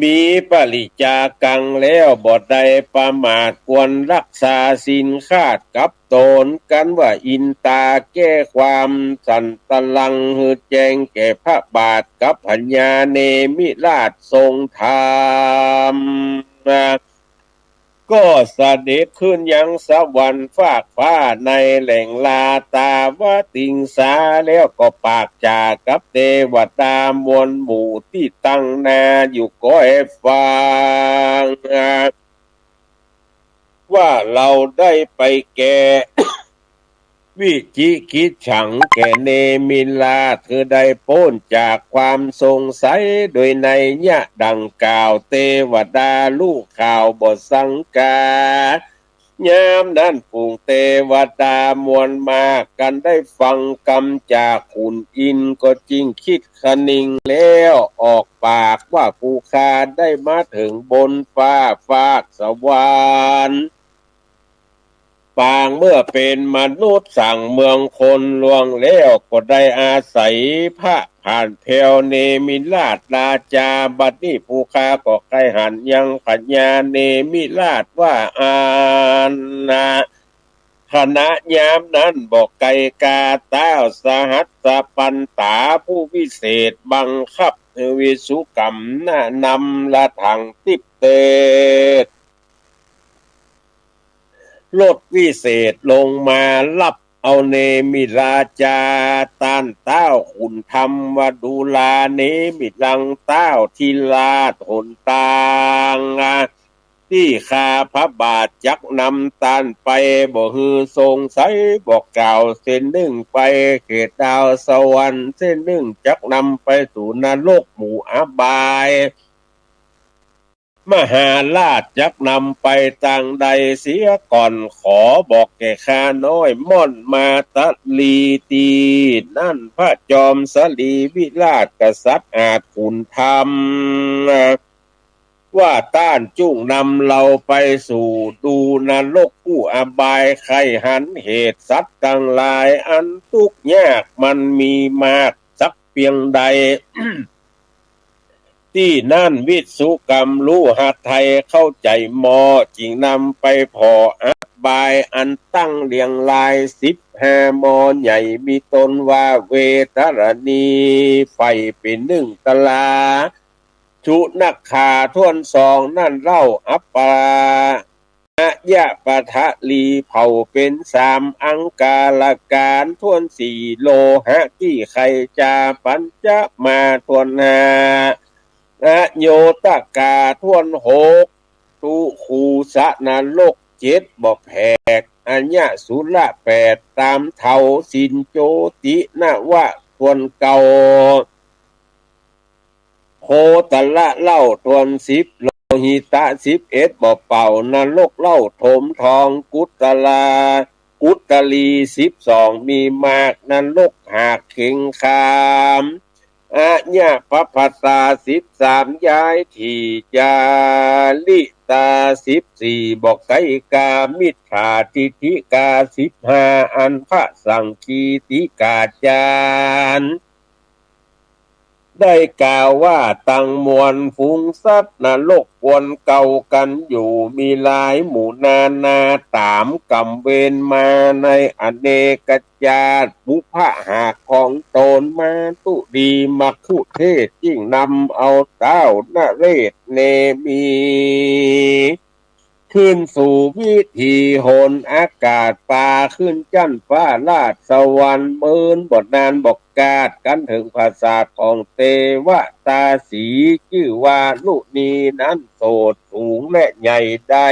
มีปริจจากังแล้วบ่ได้ประมาท ควรฮักษาศีลขาดกับต๋น กั๋นว่าอินทราแก้ความสันตะลัง หื้อแจ้งแก่พระบาทกับพญาเนมิราชทรงธรรม ก็เสด็จขึ้นยังสวรรค์ฟากฟ้าในแหล่งลาตาวติงสา แล้วก็ปากจ๋ากับเตวดามวลหมู่ตี้ตั้งนาอยู่ก็ให้ฟัง ว่าเฮาได้ไปแก่ วิจิกิจฉังแก่เนมิราช คือได้ป๊นจากความสงสัย โดยนัยยะดังกล่าว เตวดาฮู้ข่าวบ่สังกา ยามนั้นฝูงเตวดามวลมากกั๋นได้ฟังกำจากขุนอินทร์ ก็จึงคิดคะนิงแล้วออกปากว่า กูข้าได้มาเถิงบนฟ้าฟากสวรรค์ ปางเมื่อเป๋นมนุษย์สั่งเมืองคนล่วงแล้ว ก็ได้อาศัยพระผ่านแผ้วเนมิราชราชา บัดนี้ผู้ข้าก็ใค่หันยังพญาเนมิราชว่าอั้นนา ขณะยามนั้นบ่ไกลกา ต้าวสหัสสปันตาผู้วิเศษบังคับหื้อวิสุกรรมนะนำละถังติ๊บเตส รถวิเศษลงมาฮับเอาเนมิราชา ต้านต้าวขุนธรรมวดุรา เนมิรังต้าวธิราช หนตาง ตี้ข้าพระบาทจักนำต้านไป บ่หื้อสงสัย บ่กล่าว เส้นนึ่งไปเขตดาวสวรรค์ เส้นนึ่งจักนำไปสู่นรกหมู่อบาย มหาราชจักนำไปตางใดเสียก่อน ขอบอกแก่ข้าน้อยม่อนมาตะลี ตี้นั้นพระจอมสรีวิราชกษัตริย์อาจขุนธรรม ว่าต้านจุ่งนำเฮาไปสู่ดูนรกกู้อบาย ใค่หันเหตุสัตว์ตังหลายอันตุ๊กข์ยากมันมีมากสักเปียงใด ตี้นั้นวิสุกรรมฮู้หาไทยเข้าใจ๋หมอ จึงนำไปผ่ออบายอันตั้งเรียงรายสิบห้ามอใหญ่ มีตนว่าเวตรณี ใฝ่เป๋นนึ่งตรา สุนักขาถ้วนสองนั้นเล่า อัปปะ นยะปะทะลี เผ่าเป๋นสาม อังการการถ้วนสี่ โลหะตี้ไคจา ปัญจะมาถ้วนห้า อโยตกาถ้วนหก ตุขูสะนรกเจ็ดบ่แผก อายสุระแปดต๋ามเถา สินโจตินวะถ้วนเก้า โคตระเล่าถ้วนสิบ โลหิตะสิบเอ็ดบ่เป่า นรกเล่าถมทอง กุตลา กุตลีสิบสอง มีมาก นรกหากเข็งคาม อายะปะพะตาสิบสาม ย้ายถี่ จาริตาสิบสี่ บ่ไกลกา มิจฉาทิฏฐิกาสิบห้า อันพระสังคีติกาจารย์ ได้กล่าวว่าตังมวลฝูงสัตว์นรกกวนเกากั๋นอยู่ มีหลายหมู่นานา ต๋ามกรรมเวรมาในอเนกจาติ ปุพพะหากของตน มาตุลีมัคคุเทศยิ่งนำเอา ต้าวนเรศเนมี ขึ้นสู่วิถีหนอากาศ ปาขึ้นจั๊นฟ้าราชสวรรค์ เมินบ่นานบ่กาด กั๋นเถิงผาสาทของเตวตาสี จื้อว่าลุนีนั้นโสดสูงและใหญ่ได้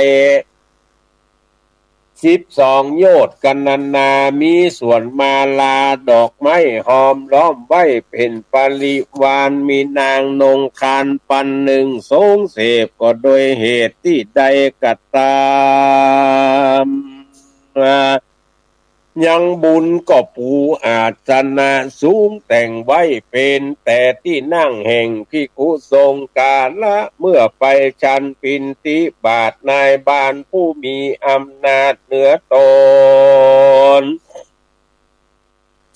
สิบสองโยชน์กัณณา มีสวนมาลาดอกไม้ห้อมล้อมไว้เป๋นปริวาร มีนางนงครรภ์ปันนึ่ง ทรงเสพก็โดยเหตุตี้ใดก็ต๋าม ยังบุญก็ปูอาสนะสูงแต่งไว้ เป๋นแต่ตี้นั่งแห่งภิกขุสงฆ์ กาละเมื่อไปฉันปิณฑบาต นายบาลผู้มีอำนาจเหนือตน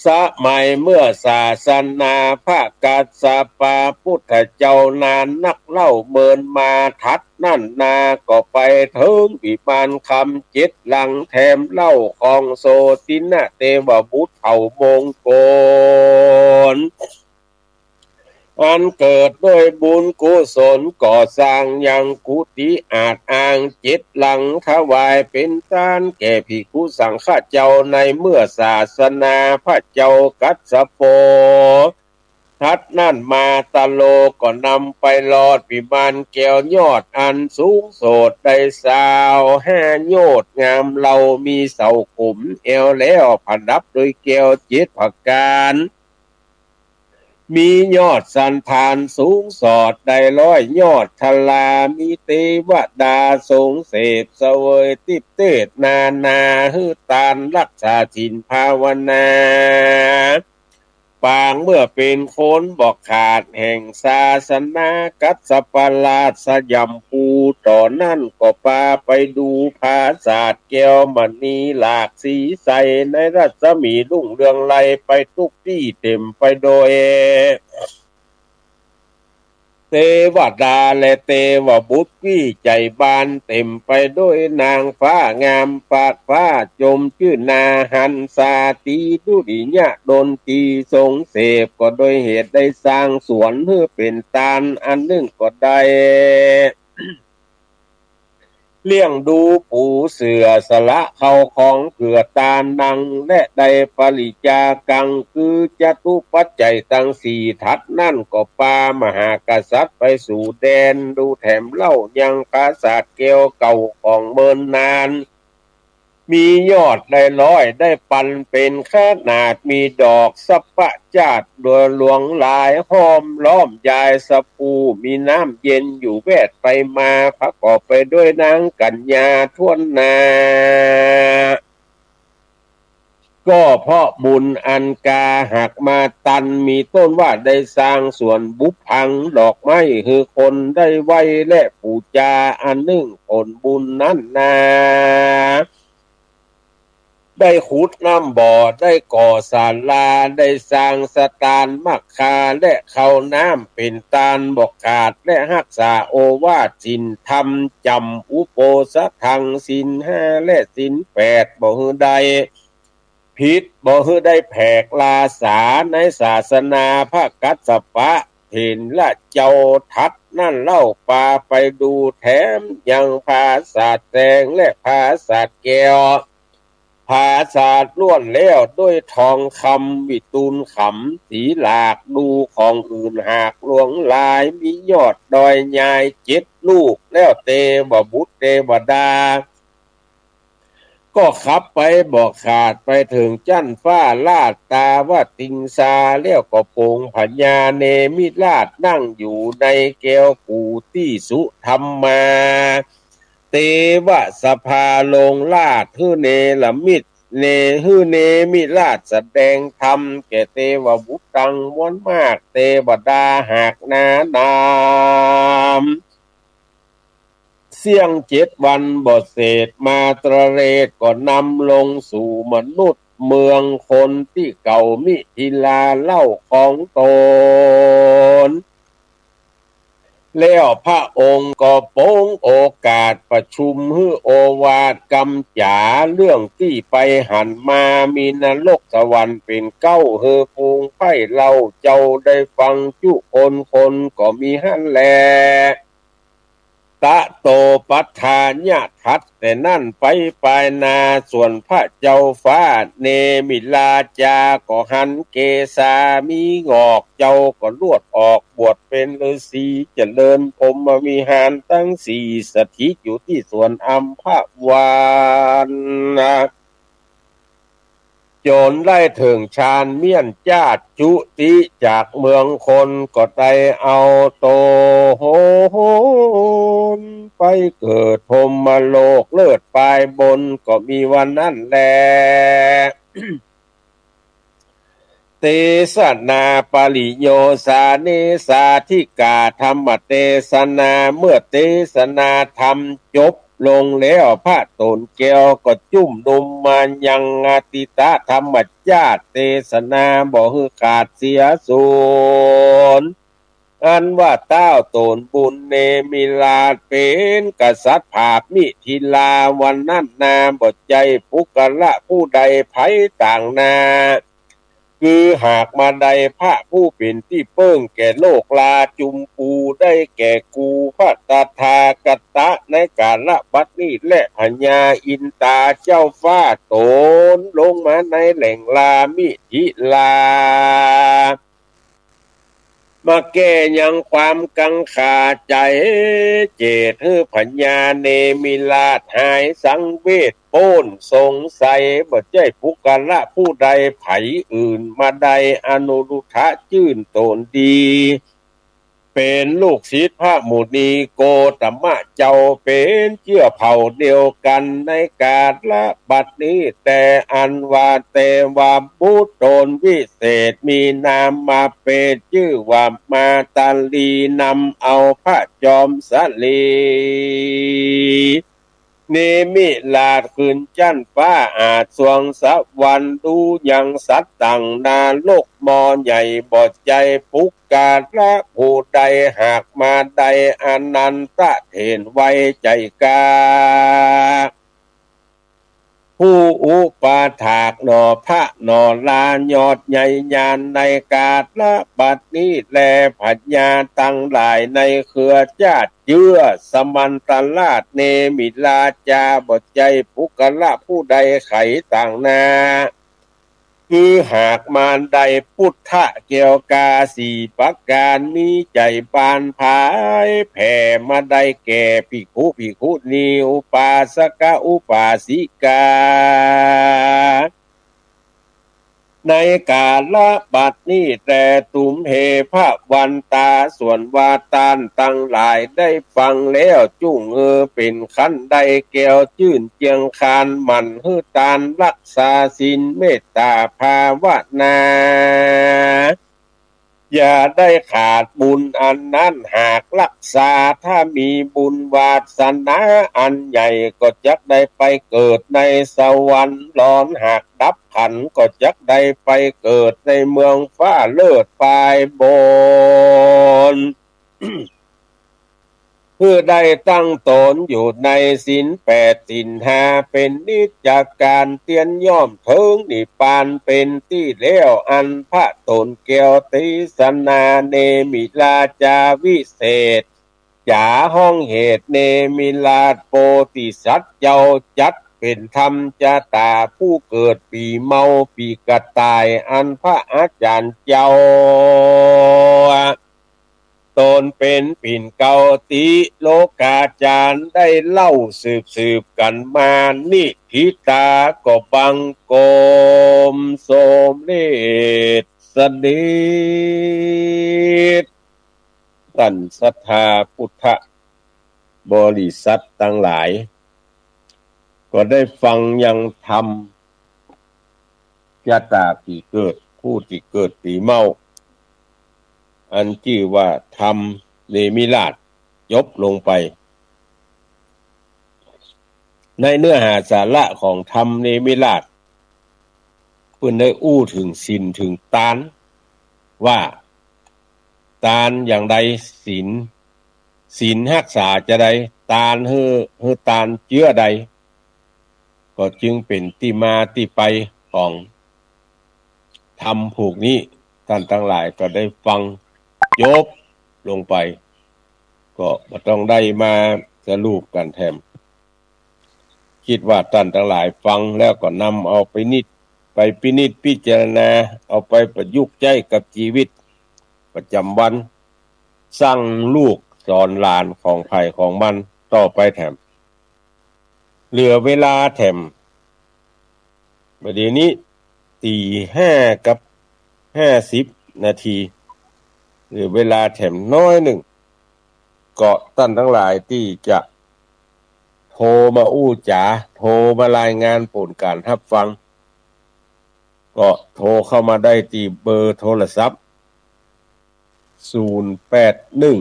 สมัยเมื่อศาสนาพระกัสสปะพุทธเจ้านานนักเล่า เมินมาถัดนั้นนา ก็ไปเถิงวิมานคำเจ็ดหลังแถมเล่า ของโสตินะเตวบุตรเผ่ามงคล อันเกิดด้วยบุญกุศลก่อสร้างยังกุฏิอาจอ้างเจ็ดหลัง ถวายเป๋นตานแก่ภิกขุสังฆเจ้า ในเมื่อศาสนาพระเจ้ากัสสโป ถัดนั้นมาตะโลก็นำไปลอดวิมานแก้วยอดอันสูงโสดได้ซาวห้าโยชน์ งามเล่ามีเสาขุมแอวแล้วประดับโดยแก้วเจ็ดประก๋าน มียอดสันธานสูงสอดได้ร้อยยอด ทลามีเตวดาทรงเสพเสวยติ๊บเตสนานา หื้อตานรักษาศีลภาวนา ปางเมื่อเป๋นคนบ่ขาดแห่งศาสนากัสสปราชสยามภู ต่อนั้นก็ปาไปดูปราสาทแก้วมณีหลากสีใส ในรัศมีรุ่งเรืองไลไปทุกตี้เต๋มไปโดย พ เตวดาและเตวบุตรปี้ใจ๋บาน เต๋มไปด้วยนางฟ้างามปากฟ้า จมจื้อนาหันสา ตีดุริยะดนตรีทรงเสพ ก็โดยเหตุได้สร้างสวนหื้อเป๋นตานอันนึ่งก็ได้ เลี้ยงดูปูเสื่อสละเข้าของเผื่อตานนัง และได้ปริจากัง คือจตุปัจจัยตังสี่ถัดนั้น ก็ปามหากษัตริย์ไปสู่แดน ดูแถมเล่ายังปราสาทแก้วเก่าของเมินนาน มียอดได้ร้อย ได้ปันเป๋นขนาด มีดอกสัปปะจาดโดยหลวงหลาย ห้อมล้อมยายสะพู มีน้ำเย็นอยู่แวดไปมา ประกอบไปด้วยนางกัญญาถ้วนหน้า ก็เพราะบุญอันกาหักมาตัน มีต้นว่าได้สร้างสวนบุพพัง ดอกไม้หื้อคนได้ไหว้และปู๋จา อันนึ่งผลบุญนั้นนา ได้ขุดน้ำบ่อ ได้ก่อศาลา ได้สร้างสถานมักคา และเข้าน้ำเป๋นตานบ่ขาด และฮักษาโอวาทศีลธรรม จ๋ำอุโปสถัง ศีลห้าและศีลแปด บ่หื้อได้ผิด บ่หื้อได้แผกลาสา ในศาสนาพระกัสสปะเถระเจ้า ถัดนั้นเล่าปาไปดูแถมยังปราสาทแสงและปราสาทแก้ว ปราสาทล้วนแล้วด้วยทองคำวิตูลขำ สีหลากดูของอื่นหากหลวงหลาย มียอดดอยยายเจ็ดลูก แล้วเตวบุตรเตวดา ก็ขับไปบ่ขาด ไปเถิงจั๊นฟ้าราชตาวติงสา แล้วก็ปงพญาเนมิราชนั่งอยู่ในแก้วกูตี้สุธรรมา เตวสภาลงราชหื้อเนรมิต เน หื้อเนมิราชแสดงธรรม แก่เตวบุตรตังมวลมาก เตวดาหากนานาม เสี้ยงเจ็ดวันบ่เสร็จ มารเตรศก็นำลงสู่มนุษย์เมืองคนตี้เก่ามิถิลาเล่าของตน แล้วพระองค์ก็ปงโอกาสประชุมหื้อโอวาทกำจ๋า เรื่องตี้ไปหันมา มีนรกสวรรค์เป๋นเก๊า หื้อฝูงใคร่เล่าเจ้าได้ฟังจุคนคน ก็มีหั้นแล ตะโตปัฏฐานะ ถัดแต่นั้นไปปายหน้า ส่วนพระเจ้าฟ้าเนมิราชา ก็หันเกศามีหงอก เจ้าก็ลวดออกบวชเป๋นฤาษี เจริญพรหมวิหารตังสี่ สถิตอยู่ตี้สวนอัมพวันนะ จนได้เถิงฌานเมี้ยนจาติจุติจากเมืองคน ก็ได้เอาต๋นไปเกิดพรหมโลกเลิศปายบน ก็มีวันนั้นแล เตสนาปริโยสาเนสาธิกา ธรรมเตสนา เมื่อเตสนาธรรมจบลงแล้ว พระโตนแก้วก็จุ่มนุมมายังอทิตตธรรมจาติ เตสนาบ่หื้อขาดเสียสูญ อันว่าต้าวโตนบุญเนมิราชเป๋นกษัตริย์ผาบมิถิลา วันนั้นนาบ่ใจ้ปุคคละผู้ใดใผต่างหน้า คือหากมาได้พระผู้เป๋นตี้เปิ้งแก่โลกลาจุมปู ได้แก่กูพระตถาคตะ ในกาละบัดนี้ และพญาอินตาเจ้าฟ้าโตนลงมาในแหล่งลามิถิลา มาแก้ยังความกังขาใจ๋ เจตหื้อพญาเนมิราชหายสังเวช โป้นสงสัย บ่ใจ้ปุคคละผู้ใดใผอื่นมาได้ อนุรุทธะจื้นโตนดี เป๋นลูกศิษย์พระมุนีโคตมะเจ้า เป๋นเจื้อเผ่าเดียวกั๋น ในกาละบัดนี้ แต่อันว่าเตวบุตรโตนวิเศษ มีนามมาเปตจื้อว่ามาตาลี นำเอาพระจอมสลี เนมิราชขึ้นจั๊นฟ้าอาจสวงสวรรค์ ดูยังสัตว์ตังนรกหม้อใหญ่ บ่ใจ้ปุคคละผู้ใด หากมาได้อนันทะเถรไวใจ๋กล้า ผู้อุปถากหน่อพระหน่อลายอดใหญ่ญาณ ในกาลบัดนี้แล พญาตังหลายในเครือจ้าดเจื้อ สมันตราชเนมิราชจา บ่ใจ้ปุคคละผู้ใดไขต่างหน้า คือหากมาได้ปุทธะแก้วกาสี่ประก๋าน มีใจ๋บานผายแผ่มาได้แก่ภิกขุภิกขุณี อุปาสกะอุปาสิกา ในกาลบัดนี้แต๊ ตุมเห ภวันตา ส่วนว่าต้านตังหลายได้ฟังแล้ว จุ่งเออเป๋นคันได้แก้วจื้นเจียงคาน หมั่นหื้อตานรักษาศีลเมตตาภาวนา อย่าได้ขาดบุญอันนั้น หากรักษา ถ้ามีบุญวาสนาอันใหญ่ ก็จักได้ไปเกิดในสวรรค์ หลอนหากดับขันธ์ ก็จักได้ไปเกิดในเมืองฟ้าเลิศปายบน เพื่อได้ตั้งตนอยู่ในศีลแปดศีลห้า เป๋นนิจกาล เตียนย่อมเถิงนิพพานเป๋นตี้แล้ว อันพระต๋นแก้วเตสนา เนมิราชจาวิเศษจ๋า ฮ้องเหตุเนมิราชโพธิสัตว์เจ้า จัดเป๋นธรรมจาต๋า ผู้เกิดปี๋เมาปี๋กระต่าย อันพระอาจ๋ารย์เจ้า ต๋นเป๋นปิ่นเกล้าติโลกาจ๋ารย์ ได้เล่าสืบๆ กั๋นมา นิธิตาก็บังคมสมเร็จเสด็จ ต้านศรัทธาพุทธบริษัทตังหลาย ก็ได้ฟังยังธรรม จาต๋าตี้เกิด ผู้ตี้เกิดปี๋เมา อันจื้อว่าธรรมเนมิราช จบลงไป ในเนื้อหาสาระของธรรมเนมิราช เปิ้นได้อู้เถิงศีลเถิงตาน ว่าตานอย่างใด ศีล ศีลฮักษาจาใด ตานหื้อ หื้อตานเจื้อใด ก็จึงเป๋นตี้มาตี้ไปของธรรมผูกนี้ ต้านตังหลายก็ได้ฟังจบลงไป ก็บ่ต้องได้มาสรุปกั๋นแถม กึ๊ดว่าต้านตังหลายฟังแล้วก็นำเอาไปนิจ ไปพินิจพิจารณา เอาไปประยุกต์ใจ๊กับจีวิตประจ๋ำวัน สั่งลูกสอนหลานของใผของมันต่อไปแถม เหลือเวลาแถม บ่าเดี่ยวนี้ตี๋ห้ากับห้าสิบนาที เหลือเวลาแถมน้อยนึ่ง ก็ต้านตังหลายตี้จะโทรมาอู้จ๋า โทรมารายงานผลก๋านฮับฟัง ก็โทรเข้ามาได้ตี้เบอร์โทรศัพท์ ศูนย์แปดหนึ่ง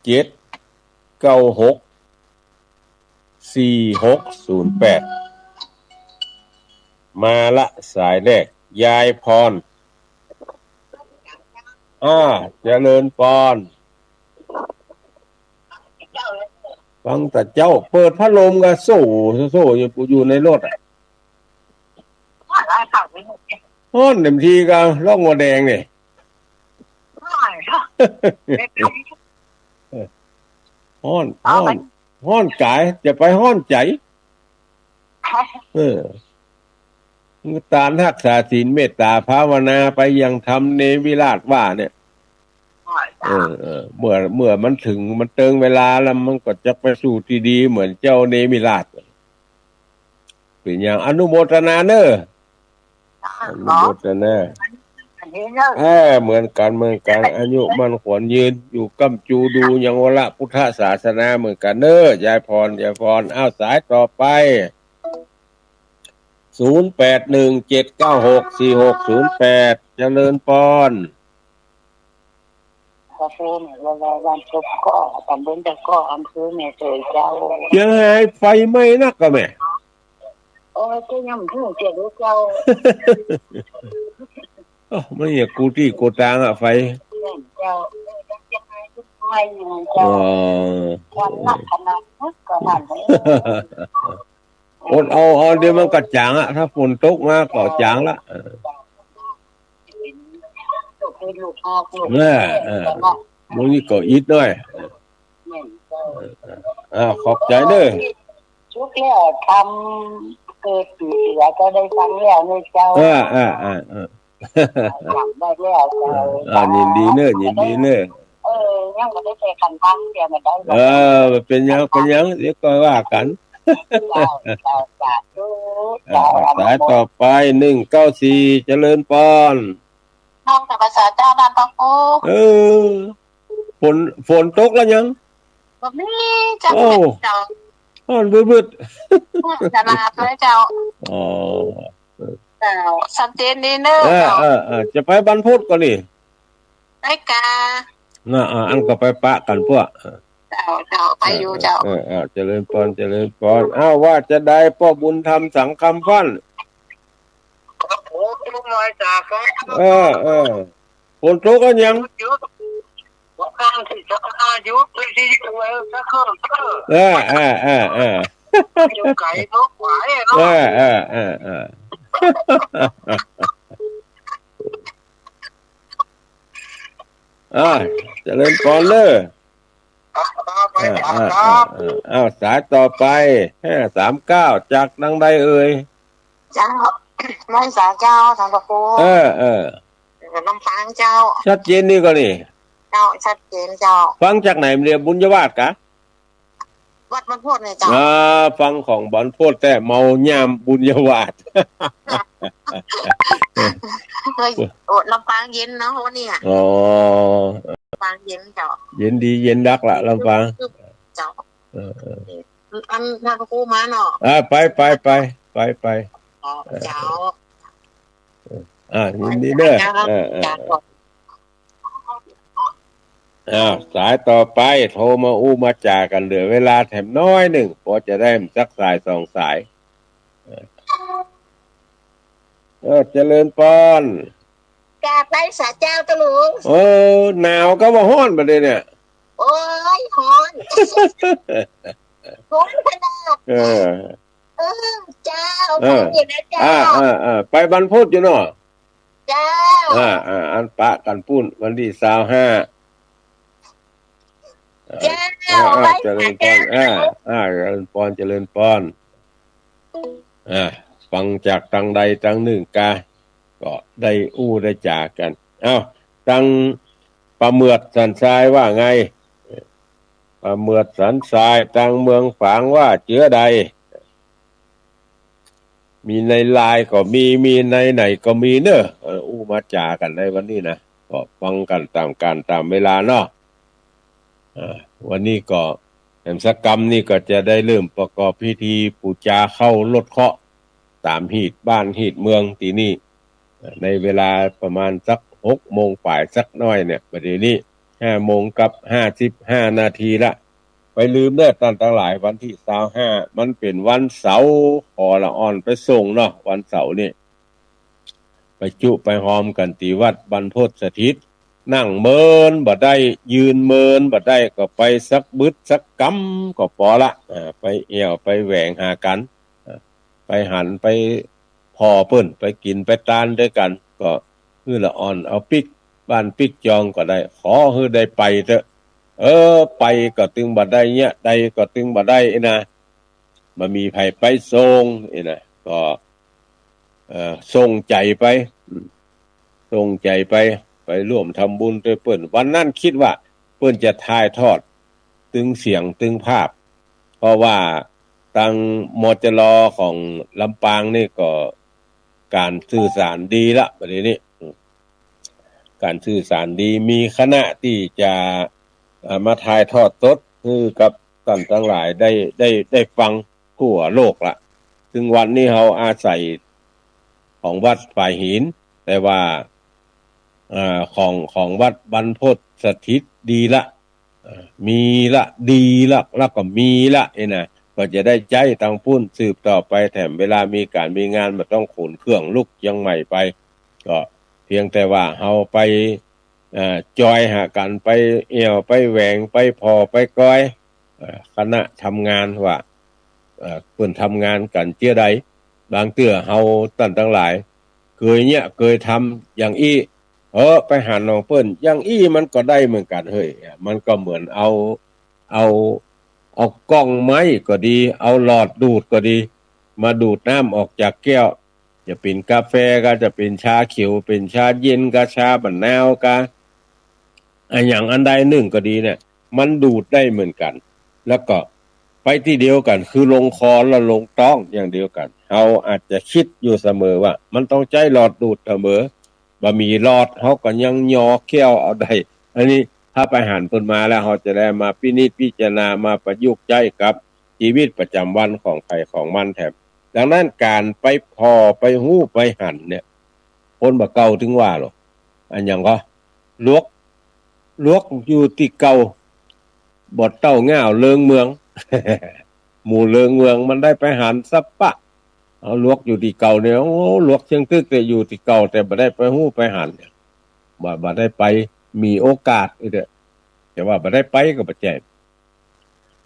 เจ็ดเก้าหก สี่หกศูนย์แปด มาละสายแรก ยายพร อ่า เจริญพร ฟังแต่เจ้า เปิดพัดลมก็โซ่ โซ่อยู่ อยู่ในรถอะ ฮ้อนเต็มทีก็ล่องหัวแดงนี่ ฮ้อน ฮ้อน ฮ้อนก๋าย จะไปฮ้อนใจ๋ เออ ตานฮักษาศีลเมตต๋าภาวนาไปอย่างธรรมเนมิราชว่าเนี่ย เออ เออ เมื่อ เมื่อมันเถิง มันเติงเวลาแล้ว มันก็จะไปสู่ตี้ดีเหมือนเจ้าเนมิราช เป๋นอย่าง อนุโมทนาเน่อ อนุโมทนา เออ เหมือนกั๋น เหมือนกั๋น อายุมั่นขวัญยืน อยู่ก้ำจูดูยังวรพุทธศาสนาเหมือนกั๋นเน่อ ยายพร ยายพร อ้าว สายต่อไป ศูนย์แปดหนึ่ง เจ็ดเก้าหก สี่หกศูนย์แปด เจริญพร ข อำเภอแม่สอด บ้านกกอก ตำบลตะกอก อำเภอแม่สอดเจ้า เสียหายไฟไหม้นักก่อแม่ โอ้ย ก็ยังบ่ฮู้เสียลูกเจ้า โอ้ มันเนี่ยกู้ตี้กู้ตางอะ ไฟ แม่นเจ้า เสียหายไฟไหม้เจ้า อ๋อ ควันนักขนาดนั้นก็นั่นแหละ อดเอา เอา เดี๋ยวมันก็จ๋างอะ ถ้าฝนตกมาก็จ๋างละ เออ เออ เออ มื้อนี้ก็อิดหน้อย เออ อ้าว ขอบใจ๋เน้อ ชุกแล้วทำเกิดปีเสือก็ได้ฟังแล้วเน้อเจ้า เออ เออ เออ เออ ฟังได้แล้วเจ้า อ่า ยินดีเน้อ ยินดีเน้อ เออ ยังบ่ได้ใส่ขันพังเสียมาได้ เออ บ่เป๋นหยัง เป๋นหยัง เดี๋ยวก็ว่ากั๋น เจ้า เจ้า สาธุ อ่า เจ้า สายต่อไป หนึ่งเก้าสี่ เจริญปอน น้อมนมัสการเจ้า ต้านพระครู เออ ฝน ฝนตกแล้วยัง บ่มีเจ้า โอ้ เจ้า ฮ้อนบึดๆ ฮ้อนขนาดเลยเจ้า อ๋อ เจ้า ชัดเจนดีเน้อ เออ เจ้า เออ เออ จะไปบรรพตก่อนี่ ไปกา น่ะ อ่า อันก็ไปปะกั๋นพวก เจ้า เจ้า ไปอยู่เจ้า เออ เออ เออ เจริญปอน เจริญปอน อ้าว ว่าจะใดป้อบุญธรรมสังคำฟั่น ครับผม ลูกน้อยจากครับ เออ เออ ฝนตกแล้วยัง หยุด ผมกำลังสิจะหยุดไปที่ไว้สักเครื่องเถอะ เออ เออ เออ เออ อยู่ไกลเนาะ ไหวเนาะ เออ เออ เออ เออ อ่า เจริญปอนเน้อ ครับ ไป อ่า ครับ อ่า อ่า อ้าว สายต่อไป ห้าสามเก้า จากตางใดเอ่ย เจ้า นมัสการเจ้า ต้านพระครู เออ เออ ลำปางเจ้า ชัดเจนดีก่อนี่ เจ้า ชัดเจนเจ้า ฟังจากไหนเนี่ย บุญยวาสกะ วัดบรรพตเนี่ยเจ้า อ่า ฟังของบรรพตแต่เมายามบุญยวาส เฮ้ย โอ้ ลำปางเย็นเนาะวันนี้อะ อ๋อ ลำปางเย็นเจ้า เย็นดีเย็นดักละลำปาง เจ้า เออ เออ อัน ต้านพระครูมาเนาะ อ่า ไป ไป ไป ไป ไป อ๋อ เจ้า อ่า ยินดีเน้อ เจ้า เออ เออ เจ้า อ้าว สายต่อไป โทรมาอู้มาจ๋ากั๋น เหลือเวลาแถมน้อยนึ่ง พอจะได้สักสายสองสาย เออ เจริญปอน กราบไหว้สาเจ้าตะหลวง เออ หนาวกาบ่ฮ้อนบ่าดนี้เนี่ย โอ้ย ฮ้อน ฮ้อนขนาด เออ เออ เจ้า เออ ฟังอยู่นะเจ้า อ่า อ่า อ่า ไปบรรพตอยู่เนาะ เจ้า อ่า อ่า อันปะกั๋นปู๊นวันตี้ซาวห้า เจ้า อ่า อ่า ไหว้ เจริญปอน สาเจ้า อ่า อ่า เจริญปอน เจริญปอน อ่า ฟังจากตางใดตางนึ่งกา ก็ได้อู้ได้จ๋ากั๋น เอ้า ตางป่าเหมือดสันทรายว่าไง ป่าเหมือดสันทราย ตางเมืองฝางว่าเจื้อใด มีในไลน์ก็มี มีในไหนก็มีเน้อ เออ อู้มาจ๋ากั๋นในวันนี้นะ ก็ฟังกั๋นต๋ามกาลต๋ามเวลาเนาะ อ่า วันนี้ก็แหมสักกำนี่ก็จะได้เริ่มประกอบพิธีปู๋จาเข้ารถเคราะห์ต๋ามหีดบ้านหีดเมืองตี้นี่ ในเวลาประมาณสักหกโมงป๋ายสักหน้อยเนี่ย บ่าดนี้ห้าโมงกับห้าสิบห้านาทีละ ไปลืมเน้อต้านตังหลาย วันตี้ซาวห้า มันเป๋นวันเสาร์ ขอละอ่อนไปส่งเนาะ วันเสาร์นี่ ไปจุไปฮอมกั๋นตี้วัดบรรพตสถิต นั่งเมินบ่ได้ ยืนเมินบ่ได้ ก็ไปสักบึดสักกำก็ปอละ อ่า ไปแอ่วไปแหวงหากั๋น อ่า ไปหันไปผ่อเปิ้น ไปกิ๋นไปตานตวยกั๋น ก็หื้อละอ่อนเอาปิ๊กบ้านปิ๊กจองก็ได้ ขอหื้อได้ไปเต๊อะ เออ ไปก็ตึงบ่ได้เยียะ ได้ก็ตึงบ่ได้นะ บ่มีใผไปส่งนี่นะ ก็ เอ่อ ส่งใจ๋ไป อืม ส่งใจ๋ไป ไปร่วมทำบุญตวยเปิ้น วันนั้นกึ๊ดว่าเปิ้นจะถ่ายทอดตึงเสียงตึงภาพ เพราะว่าตาง มจล ของลำปางนี่ก็ก๋านสื่อสารดีละ บ่าดนี้ อืม ก๋านสื่อสารดี มีคณะตี้จะ เอ่อ มาถ่ายทอดสดหื้อกับต้านตังหลายได้ ได้ ได้ฟังทั่วโลกละ ซึ่งวันนี้เฮาอาศัยของวัดฝายหิน แต่ว่า เอ่อ ของ ของวัดบรรพตสถิต ดีละ เอ่อ มีละ ดีละ แล้วก็มีละ นี่นะ ก็จะได้ใจ๊ตางปุ้นสืบต่อไป แถมเวลามีก๋านมีงานบ่ต้องขนเครื่องลุกเจียงใหม่ไป ก็เพียงแต่ว่าเฮาไป เอ่อ จอยหากั๋น ไปแอ่ว ไปแหวง ไปผ่อ ไปก๊อย เอ่อ คณะทำงานว่า เอ่อ เปิ้นทำงานกั๋นเจื้อใด บางเตื้อเฮาต้านตังหลาย เกยเยียะเกยทำอย่างอี้ เออ ไปหันของเปิ้นอย่างอี้มันก็ได้เหมือนกั๋นเฮ้ย มันก็เหมือนเอา เอา เอาก้องไม้ก็ดี เอาหลอดดูดก็ดี มาดูดน้ำออกจากแก้ว จะเป๋นกาแฟก็ จะเป๋นชาเขียว เป๋นชาเย็นก็ ชาบ่านาวก็ อะหยังอันใดนึ่งก็ดีเนี่ย มันดูดได้เหมือนกั๋น แล้วก็ไปตี้เดียวกั๋น คือลงคอแล้วลงต๊องอย่างเดียวกั๋น เฮาอาจจะกึ๊ดอยู่เสมอว่า มันต้องใจ๊หลอดดูดเสมอ บ่มีหลอด เฮาก็ยังหยอแก้วเอาได้ อันนี้ถ้าไปหันเปิ้นมาแล้ว เฮาจะได้มาพินิจพิจารณา มาประยุกต์ใจ๊กับจีวิตประจ๋ำวันของใผของมันแถม ดังนั้นก๋านไปผ่อ ไปฮู้ ไปหันเนี่ย คนบ่าเก่าตึงว่าหลอ อะหยังก็ หลวก หลวกอยู่ตี้เก่า บ่เต้าง่าวเลิงเมือง หมู่เลิงเมืองมันได้ไปหันสะปะ เอาหลวกอยู่ตี้เก่าเนี่ย โอ้ หลวกเชียงตึกแต่อยู่ตี้เก่า แต่บ่ได้ไปฮู้ไปหันเนี่ย บ่ บ่ได้ไป มีโอกาสอี้เต๊อะ แต่ว่าบ่ได้ไปก็บ่ใจ้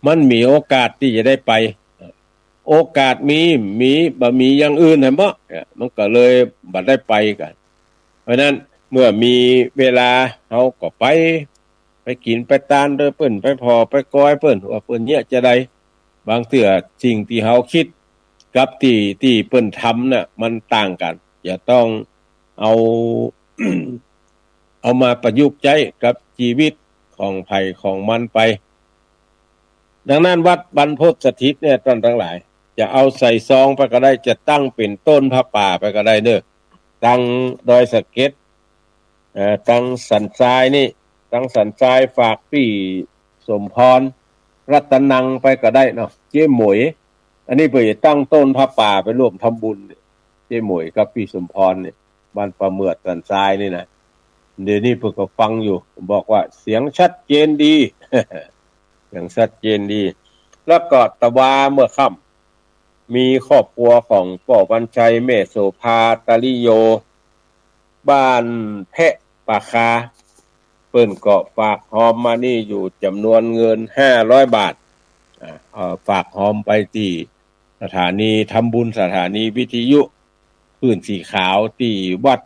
มันมีโอกาสตี้จะได้ไป โอกาสมี มี บ่มีอย่างอื่นแหมเนาะ เนี่ย มันก็เลยบ่ได้ไปกั๋น เพราะฉะนั้นเมื่อมีเวลาเฮาก็ไป ไปกิ๋นไปตานโดยเปิ้น ไปผ่อไปก๊อยเปิ้น ว่าเปิ้นเยียะจาใด บางเตื้อสิ่งตี้เฮากึ๊ดกับตี้ ตี้เปิ้นทำน่ะ มันต่างกั๋น จะต้องเอา เอามาประยุกต์ใจ๊กับจีวิตของใผของมันไป ดังนั้นวัดบรรพตสถิตเนี่ย ต้านตังหลาย จะเอาใส่ซองไปก็ได้ จะตั้งเป๋นต้นผ้าป่าไปก็ได้เน่อ ตังดอยสะเก็ด เอ่อ ตังสันทรายนี่ ตังสันทรายฝากปี้สมพร รัตนังไปก็ได้เนาะ เจ๊หมวย อันนี้เปิ้นจะตั้งต้นผ้าป่าไปร่วมทำบุญเนี่ย เจ๊หมวยกับปี้สมพรเนี่ย บ้านป่าเหมือดสันทรายนี่นะ เดี๋ยวนี้เปิ้นก็ฟังอยู่ บอกว่าเสียงชัดเจนดี เสียงชัดเจนดี แล้วก็ตะวาเมื่อค่ำ มีครอบครัวของป้อวันชัย แม่โสภา ตาลิโย บ้านแพะป่าคา เปิ้นก็ฝากฮอมมานี่อยู่จ๋ำนวนเงินห้าร้อยบาท อ่า เอ่อ ฝากฮอมไปตี้สถานี ทำบุญสถานีวิทยุคลื่นสีขาวตี้วัด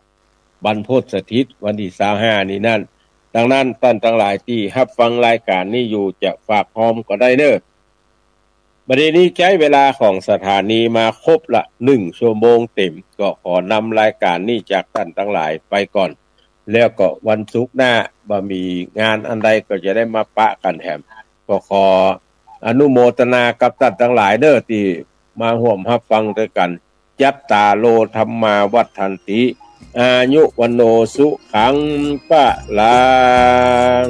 บรรพตสถิต วันตี้ซาวห้านี้นั้น ดังนั้นต้านตังหลายตี้ฮับฟังรายก๋านนี้อยู่จะฝากฮอมก็ได้เน่อ บัดนี้ใจ๊เวลาของสถานีมาครบละ นึ่งชั่วโมงเต๋ม ก็ขอนำรายก๋านนี้จากต้านตังหลายไปก่อน แล้วก็วันศุกร์หน้าบ่มีงานอันใดก็จะได้มาปะกั๋นแถม ก็ขออนุโมทนากับต้านตังหลายเน่อตี้มาฮ่วมฮับฟังตวยกั๋น จัตตาโร ธัมมา วัฑฒันติ อายุ วัณโณ สุขัง พะลัง